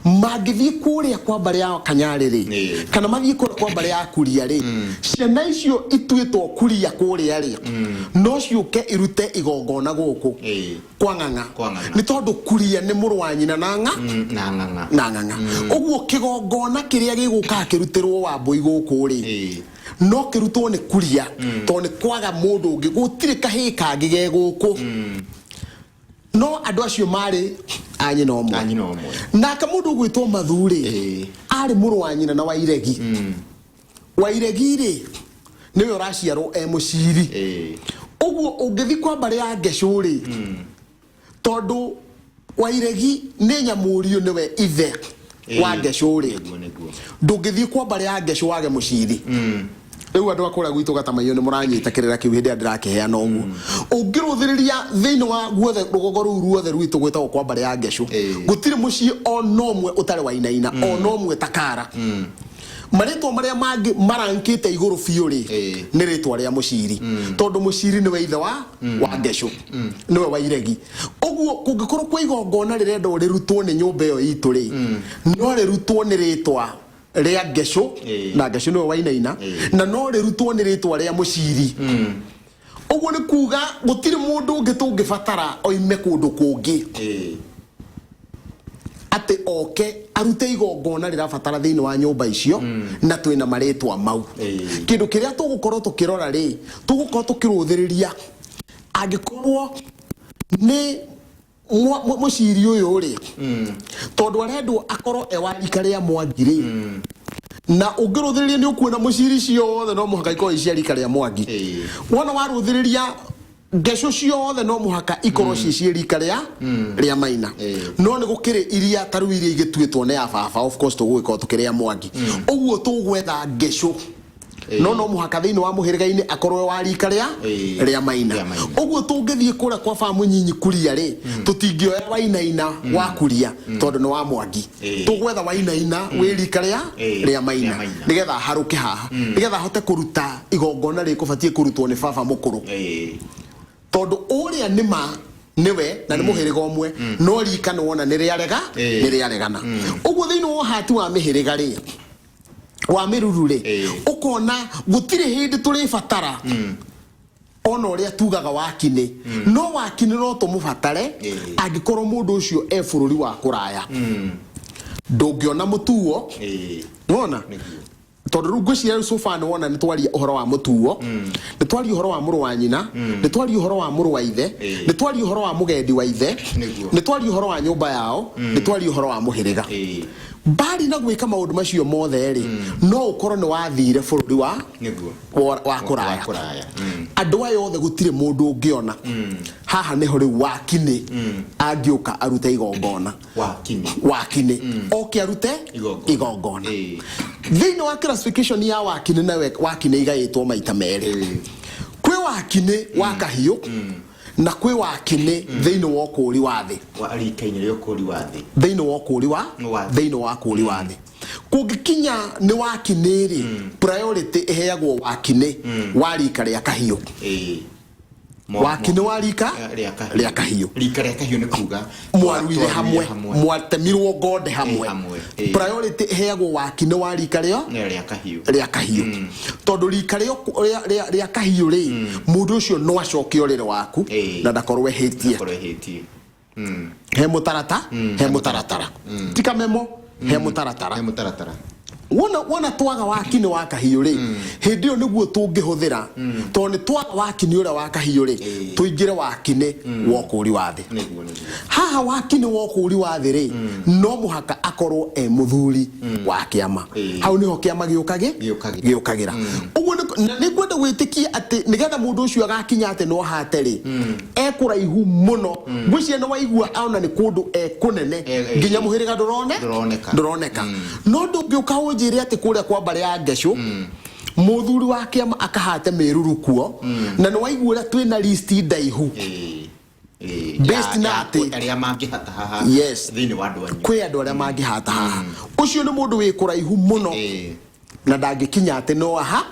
S3: mangĩthiĩ kũrĩa kwa mbarĩ ya Kanyarĩ rĩ, kana mathiĩ kũrĩa kwa mbarĩ ya Kuria rĩ, ciana icio ituĩtwo Kuria kũrĩa rĩ, no ciũke irute igongona gũkũ kwa Ng'ang'a.
S1: Kwa Ng'ang'a.
S3: Nĩ tondũ Kuria nĩ mũrũ wa nyina na ng'a
S1: Na Ng'ang'a.
S3: Na Ng'ang'a. Ũguo kĩgongona kĩrĩa gĩgũkaga kĩrutĩrwo Wambũi gũkũ rĩ, no kĩrutwo nĩ Kuria, tondũ nĩ kwaga mũndũ ũngĩ, gũtirĩ kahĩĩ kangĩ ge gũkũ. No andũ acio marĩ a nyina ũmwe.
S1: A nyina ũmwe.
S3: Nake mũndũ ũgwĩtwo Mathurĩ, arĩ mũrũ wa nyina na Wairegi. Wairegi rĩ, nĩwe ũraciarwo e mũciri. Ũguo ũngĩthi kwa mbarĩ ya Ngecũ rĩ, tondũ Wairegi nĩ nyamũriũ, nĩwe ithe wa Ngecũ rĩ,
S1: Nĩguo nĩguo.
S3: Ndũngĩthiĩ kwa mbarĩ ya Ngecũ wage mũciri. Rĩu andũ a kũrĩa gwitũ Gatamaiyũ nĩ mũranyita kĩrĩra kĩu hĩndĩ ĩrĩa ndĩrakĩheana. Ũguo ũngĩrũthĩrĩria thĩinĩ wa guothe rũgongo rũu ruothe rwitũ gwĩtagwo kwa mbarĩ ya Ngecũ, gũtirĩ mũciĩ ona ũmwe ũtarĩ wainaina, ona ũmwe takara. Marĩtwa marĩa mangĩ marankĩte igũrũ biũ rĩ, nĩ rĩtwa rĩa mũciri, tondũ mũciri nĩwe ithe wa Ngecũ, nĩwe Wairegi. Ũguo kũngĩkorwo kwa igongona rĩrendwo rĩrutwo nĩ nyũmba ĩyo itũ rĩ, no rĩrutwo nĩ rĩtwa rĩa Ngecũ, na Ngecũ nĩwe Wainaina, na no rĩrutwo nĩ rĩtwa rĩa mũciri. Ũguo nĩ kuga gũtirĩ mũndũ ũngĩ tũngĩbatara oime kũndũ kũngĩ atĩ oke arute igongona rĩrabatara thĩinĩ wa nyũmba icio, na twĩna marĩtwa mau. Kĩndũ kĩrĩa tũgũkorwo tũkĩrora rĩ, tũgũkorwo tũkĩrũthĩrĩria angĩkorwo nĩ mũciri ũyũ rĩ, tondũ arendwo akorwo e wa rika rĩa Mwangi rĩ, na ũngĩrũthĩrĩria nĩ ũkuona mũciri ciothe no mũhaka ikorwo icia rika rĩa Mwangi. Wona warũthĩrĩria Ngecũ ciothe no mũhaka ikorwo ciĩ ciĩ rika rĩa Maina. No nĩ gũkĩrĩ iria ta rĩu iria igĩtuĩtwo nĩ ya baba, of course tũgũgĩkorwo tũkĩrĩa Mwangi. Ũguo tũgwetha Ngecũ, no mũhaka thĩinĩ wa mũhĩrĩga-inĩ akorwo wa rika rĩa rĩa Maina.
S1: Rĩa Maina.
S3: Ũguo tũngĩthiĩ kũrĩa kwa baba mũnyinyi Kuria rĩ, tũtingĩoya Wainaina wa Kuria tondũ nĩ wa Mwangi. Tũgwetha Wainaina wĩ rika rĩa rĩa Maina,
S1: Rĩa Maina.
S3: nĩgetha harũke haha, nĩgetha ahote kũruta igongona rĩkũbatiĩ kũrutwo nĩ baba mũkũrũ, tondũ ũrĩa nĩma nĩwe na nĩ mũhĩrĩga ũmwe, no rika nĩ wona nĩ rĩarega, nĩ rĩaregana. Ũguo thĩinĩ wa ũhati wa mĩhĩrĩga rĩ, wa mĩruru rĩ, ũkona gũtirĩ hĩndĩ tũrĩbatara ona ũrĩa tugaga wakinĩ, no wakinĩ no tũmũbatare angĩkorwo mũndũ ũcio e bũrũri wa kũraya, ndũngĩona mũtuo. Nĩwona? Tondũ rĩu ngwĩciria rĩu so far nĩ wona nĩ twaria ũhoro wa mũtuo, nĩ twaria ũhoro wa mũrũ wa nyina, nĩ twaria ũhoro wa mũrũ wa ithe, nĩ twaria ũhoro wa mũgendi wa ithe, nĩ twaria ũhoro wa nyũmba yao, nĩ twaria ũhoro wa mũhĩrĩga. Mbari na gwĩka maũndũ macio mothe rĩ, no ũkorwo nĩ wathire bũrũri wa wa kũraya.
S1: Wa kũraya.
S3: Andũ aya othe gũtirĩ mũndũ ũngĩona haha. Nĩho rĩu wakinĩ angĩũka arute igongona.
S1: Wakinĩ.
S3: Wakinĩ oke arute
S1: Igongona.
S3: Igongona. Thĩinĩ wa classification ya wakinĩ, nawe wakinĩ igaĩtwo maita merĩ. Kwĩ wakinĩ wa kahiũ na kwĩ wakinĩ thĩinĩ wa ũkũũri wa thĩ.
S1: Wa rika-inĩ rĩa ũkũũri wa thĩ.
S3: Thĩinĩ wa ũkũũri wa
S1: Wa thĩ.
S3: Thĩinĩ wa ũkũũri wa thĩ, kũngĩkinya nĩ wakinĩ rĩ, priority ĩheagwo wakinĩ wa rika rĩa kahiũ. Waki nĩ wa rika
S1: Rĩa kahiũ.
S3: Rĩa kahiũ.
S1: Rika rĩa kahiũ nĩ kuga
S3: Mwaruire hamwe.
S1: Hamwe.
S3: Mwatemirwo ngonde hamwe.
S1: Ĩ, hamwe, ĩ.
S3: Priority ĩheagwo waki nĩ wa rika rĩo
S1: Nĩ rĩa kahiũ.
S3: Rĩa kahiũ, tondũ rika rĩa kahiũ rĩ, mũndũ ũcio no acoke ũrĩrĩ waku na ndakorwo ehĩtie.
S1: Korwo ĩhĩtie.
S3: He mũtarata, he mũtaratara, ti kamemo, he mũtaratara.
S1: He mũtaratara.
S3: Wona twaga waki nĩ wa kahiũ rĩ, hĩndĩ ĩyo nĩguo tũngĩhũthĩra, tondũ nĩ twaga waki nĩ ũrĩa wa kahiũ rĩ, tũingĩre waki-inĩ wa ũkũũri wa thĩ.
S1: Nĩguo.
S3: Haha waki-inĩ wa ũkũũri wa thĩ rĩ, no mũhaka akorwo e mũthuri wa kĩama. Hau nĩho kĩama gĩũkagĩ
S1: Gĩũkagĩra.
S3: Gĩũkagĩra ũguo na nĩngwenda gwĩtĩkia atĩ nĩgetha mũndũ ũcio agakinya atĩ no ahate rĩ, e kũraihu mũno. Ngwĩciria nĩ waigua ona nĩ kũndũ e kũnene nginya mũhĩrĩga ndũrone
S1: Ndũroneka.
S3: Ndũroneka. No ndũngĩũka ũnjĩre atĩ kũrĩa kwa mbarĩ ya Ngecũ mũthuri wa kĩama akahate mĩruru kuo, na nĩ waigua ũrĩa twĩna listi ndaihu
S1: Ĩ.
S3: Based na atĩ-
S1: Arĩa mangĩhata haha thĩinĩ wa andũ anyu.
S3: Kwĩ andũ arĩa mangĩhata haha. Ũcio nĩ mũndũ wĩ kũraihu mũno na ndangĩkinya atĩ no aha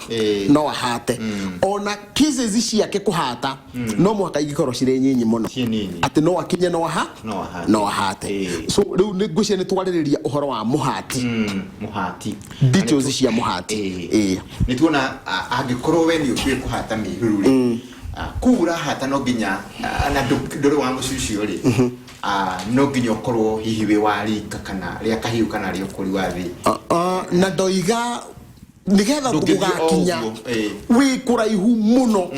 S3: no ahate. Ona cases ciake kũhata no mũhaka ingĩkorwo cirĩ nyinyi mũno
S1: Ciĩ nini.
S3: atĩ no akinye no aha
S1: No ahate.
S3: No ahate. So rĩu nĩ ngwĩciria nĩ twarĩrĩria ũhoro wa mũhati.
S1: Mũhati.
S3: Details cia mũhati.
S1: Nĩ tuona angĩkorwo we nĩ ũtuĩ kũhata mĩruru rĩ, kũu ũrahata no nginya na ndũrĩ wa mũciĩ ũcio rĩ, no nginya ũkorwo hihi wĩ wa rika kana rĩa kahiũ kana rĩa ũkũri wa thĩ.
S3: Na ndoiga nigetha
S1: Ndũngĩthiĩ o
S3: gũgakinya
S1: ũguo, ĩ.
S3: Wĩ kũraihu mũno,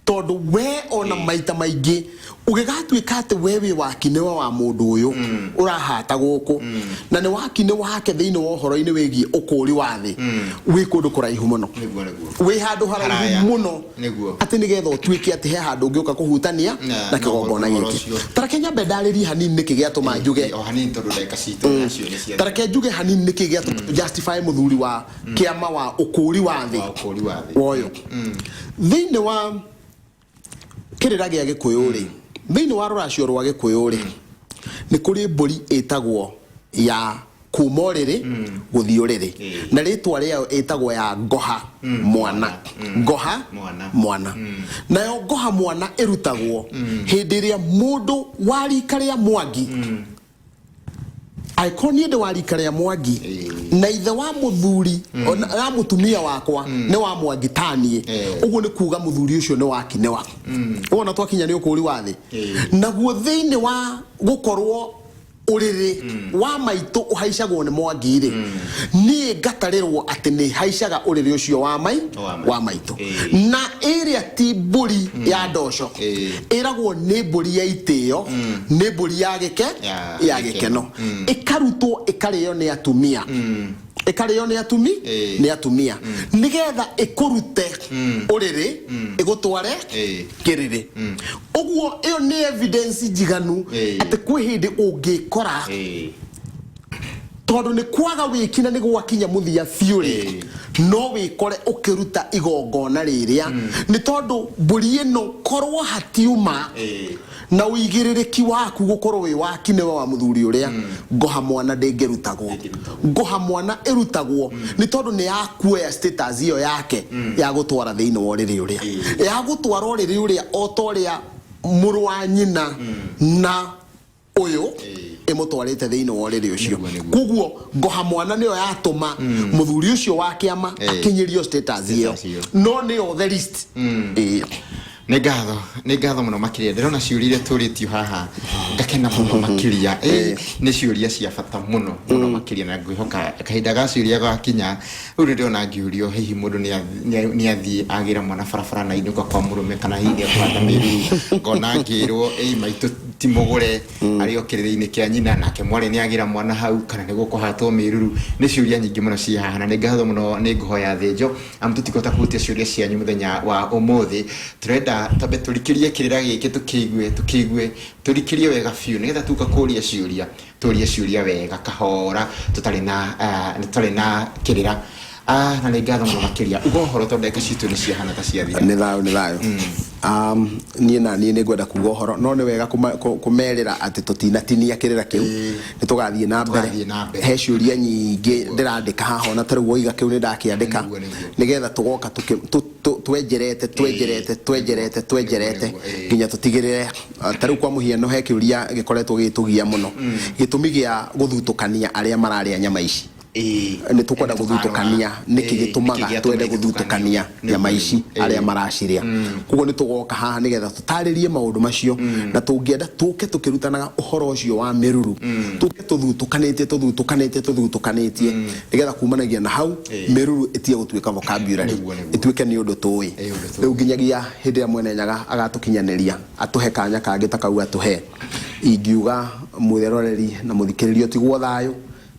S3: tondũ we ona maita maingĩ ũgĩgatuĩka atĩ we wĩ wakinĩwe wa mũndũ ũyũ ũrahata gũkũ, na nĩ wakinĩ wake thĩinĩ wa ũhoro-inĩ wĩgiĩ ũkũũri wa thĩ, wĩ kũndũ kũraihu mũno.
S1: Nĩguo.
S3: Wĩ handũ haraihu
S1: Haraya.
S3: mũno atĩ nĩgetha ũtuĩke atĩ he handũ ũngĩũka kũhutania na
S1: na
S3: kĩgongona
S1: ũhoro
S3: gĩkĩ.
S1: ũcio.
S3: Tareke nyambe ndarĩrie hanini nĩkĩ gĩatũma njuge
S1: O hanini, tondũ ndagĩka citũ nacio nĩ cia
S3: Tareke njuge hanini nĩkĩ gĩatũma justify mũthuri wa kĩama wa ũkũũri wa thĩ
S1: wa ũkũũri wa thĩ.
S3: Woyo thĩinĩ wa kĩrĩra gĩa Gĩkũyũ rĩ, thĩinĩ wa rũracio rwa Gĩkũyũ rĩ, nĩ kũrĩ mbũri ĩtagwo ya kuma ũrĩrĩ gũthiĩ ũrĩrĩ, na rĩtwa rĩayo ĩtagwo ya ngoha mwana, ngoha
S1: Mwana.
S3: Mwana. Nayo ngoha mwana ĩrutagwo hĩndĩ ĩrĩa mũndũ wa rika rĩa Mwangi, angĩkorwo niĩ ndĩ wa rika rĩa Mwangi na ithe wa mũthuri wa mũtumia wakwa nĩ wa Mwangi taniĩ, ũguo nĩ kuga mũthuri ũcio nĩ wakinewa. Wona twakinya nĩ ũkũũri wa thĩ, naguo thĩinĩ wa gũkorwo ũrĩrĩ wa maitũ ũhaicagwo nĩ Mwangi rĩ, niĩ ngatarĩrwo atĩ nĩ haicaga ũrĩrĩ ũcio wa mai
S1: Wa maitũ.
S3: Wa maitũ. Na ĩrĩa ti mbũri ya ndoco, ĩragwo nĩ mbũri ya itĩo, nĩ mbũri ya gĩke
S1: Ya
S3: ya
S1: gĩkeno.
S3: gĩkeno, ĩkarutwo ĩkarĩo nĩ atumia, ĩkarĩo nĩ atumi nĩ atumia, nĩgetha ĩkũrute ũrĩrĩ ĩgũtware kĩrĩrĩ. Ũguo ĩyo nĩ evidence njiganu atĩ kwĩ hĩndĩ ũngĩkora, tondũ nĩ kwaga wĩki na nĩ gwakinya mũthia biũ rĩ, no wĩkore ũkĩruta igongona rĩrĩa, nĩ tondũ mbũri ĩno korwo hatiuma na ũigĩrĩrĩki waku gũkorwo wĩ waki nĩwe wa mũthuri ũrĩa, ngoha mwana ndĩngĩrutagwo. Ngoha mwana ĩrutagwo nĩ tondũ nĩ yakuoya status ĩyo yake ya gũtwara thĩinĩ wa ũrĩrĩ ũrĩa, ya gũtwara ũrĩrĩ ũrĩa o ta ũrĩa mũrũ wa nyina na ũyũ ĩmũtwarĩte thĩinĩ wa ũrĩrĩ ũcio.
S1: Nĩguo.
S3: Koguo ngoha mwana nĩyo yatũma mũthuri ũcio wa kĩama akinyĩrio status ĩyo.
S1: Status ĩyo.
S3: No nĩyo the list.
S1: Nĩ ngatho mũno makĩria. Ndĩrona ciũria iria tũrĩtio haha ngakena mũno makĩria. Nĩ ciũria cia bata mũno mũno makĩria, na ngwĩhoka kahinda ga ciũria gakinya rĩu nĩ ndĩrona ngĩũrio hihi mũndũ nĩ athiĩ agĩra mwana barabara na inũka kwa mũrũme, kana hihi nĩ ekũhanda mĩruru. Ngona ngĩrwo ĩ maitũ ti mũgũre arĩ o kĩrĩrĩ-inĩ kĩa nyina, nake mwarĩ nĩ agĩra mwana hau, kana nĩ gũkũhatwo mĩruru. Nĩ ciũria nyingĩ mũno ciĩ haha, na nĩ ngatho mũno. Nĩ ngũhoya thĩnjo amu tũtikũhota kũhutia ciũria cianyu mũthenya wa ũmũthĩ. Tũrenda twambe tũrikĩrie kĩrĩra gĩkĩ, tũkĩigue tũrikĩrie wega biũ, nĩgetha tuka kũria ciũria tũrie ciũria wega kahora, tũtarĩ na kĩrĩra. Ah, na nĩ ngatho mũno makĩria. Uga ũhoro tondũ ndagĩka citũ nĩ ciahana ta ciathira.
S2: Nĩ thayũ, nĩ thayũ. Niĩ na niĩ nĩ ngwenda kuga ũhoro, no nĩ wega kũmerĩra atĩ tũtinatinia kĩrĩra kĩu, nĩ tũgathiĩ na mbere.
S1: Tũgathiĩ na mbere.
S2: He ciũria nyingĩ ndĩrandĩka haha, ona ta rĩu woiga kĩu nĩ ndakĩandĩka,
S1: Nĩguo.
S2: nĩgetha tũgoka twenjerete, twenjerete, twenjerete, twenjerete
S1: Nĩguo, ĩĩ.
S2: nginya tũtigĩrĩre. Ta rĩu kwa mũhiano he kĩũria gĩkoretwo gĩgĩtũgia mũno, gĩtũmi gĩa gũthutũkania arĩa mararĩa nyama ici. Nĩ tũkwenda gũthutũkania nĩkĩ gĩtũmaga twende gũthutũkania nyama ici arĩa maracirĩa. Koguo nĩ tũgoka haha nĩgetha tũtarĩrie maũndũ macio, na tũngĩenda tũke tũkĩrutanaga ũhoro ũcio wa mĩruru, tũke tũthutũkanĩtie, tũthutũkanĩtie, tũthutũkanĩtie, nĩgetha kumanagia na hau mĩruru ĩtige gũtuĩka vocabulary,
S1: Nĩguo.
S2: ĩtuĩke nĩ ũndũ tũĩ.
S1: Ĩĩ, ũndũ tũĩ.
S2: Rĩu nginyagia hĩndĩ ĩrĩa Mwene Nyaga agatũkinyanĩria, atũhe kanya kangĩ ta kau atũhe, ingiuga mwĩroreri na mũthikĩrĩria ũtigwo thayũ,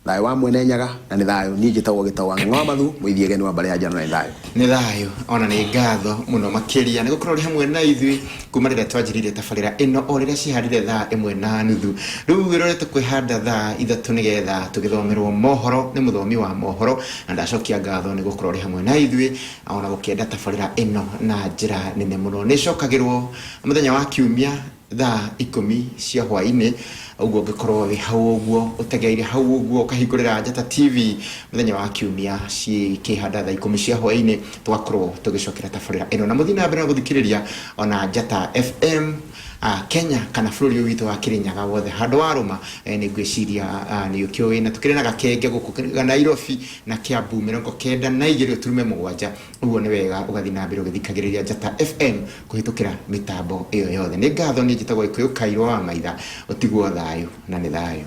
S2: thayũ wa Mwene Nyaga, na nĩ thayũ. Niĩ njĩtagwo Gĩtaũ wa Ng'ang'a wa Mathu, mũithiegeni wa mbarĩ ya Njano, na nĩ thayũ.
S1: Nĩ thayũ, ona nĩ ngatho mũno makĩria nĩ gũkorwo ũrĩ hamwe na ithuĩ kuma rĩrĩa twanjĩrĩirie tabarĩra ĩno, o rĩrĩa cihandire thaa 1:30. Rĩu wĩrorete kwĩhanda thaa 3 nĩgetha tũgĩthomerwo mohoro nĩ mũthomi wa mohoro, na ndacokia ngatho nĩ gũkorwo ũrĩ hamwe na ithuĩ ona gũkĩenda tabarĩra ĩno na njĩra nene mũno. Nĩ ĩcokagĩrwo mũthenya wa kiumia thaa 10 cia hwaĩ-inĩ, ũguo ũngĩkorwo wĩ hau ũguo ũtegeire hau ũguo ũkahingũrĩra Njata TV mũthenya wa kiumia cikĩhanda thaa 10 cia hwaĩ-inĩ, tũgakorwo tũgĩcokera tabarĩra ĩno, na mũthiĩ na mbere na gũthikĩrĩria ona Njata FM, Kenya kana bũrũri ũyũ witũ wa Kĩrĩnyaga wothe handũ wa rũma. Nĩ ngwĩciria nĩ ũkĩũĩ, na tũkĩrĩ na gakenge gũkũ ga Nairobi na Kiambu 92.7. Ũguo nĩ wega ũgathiĩ na mbere ũgĩthikagĩrĩria Njata FM kũhĩtũkĩra mĩtambo ĩyo yothe. Nĩ ngatho, niĩ njĩtagwo Gĩkũyũ Kairũ wa Maitha. Ũtigwo thayũ na nĩ thayũ.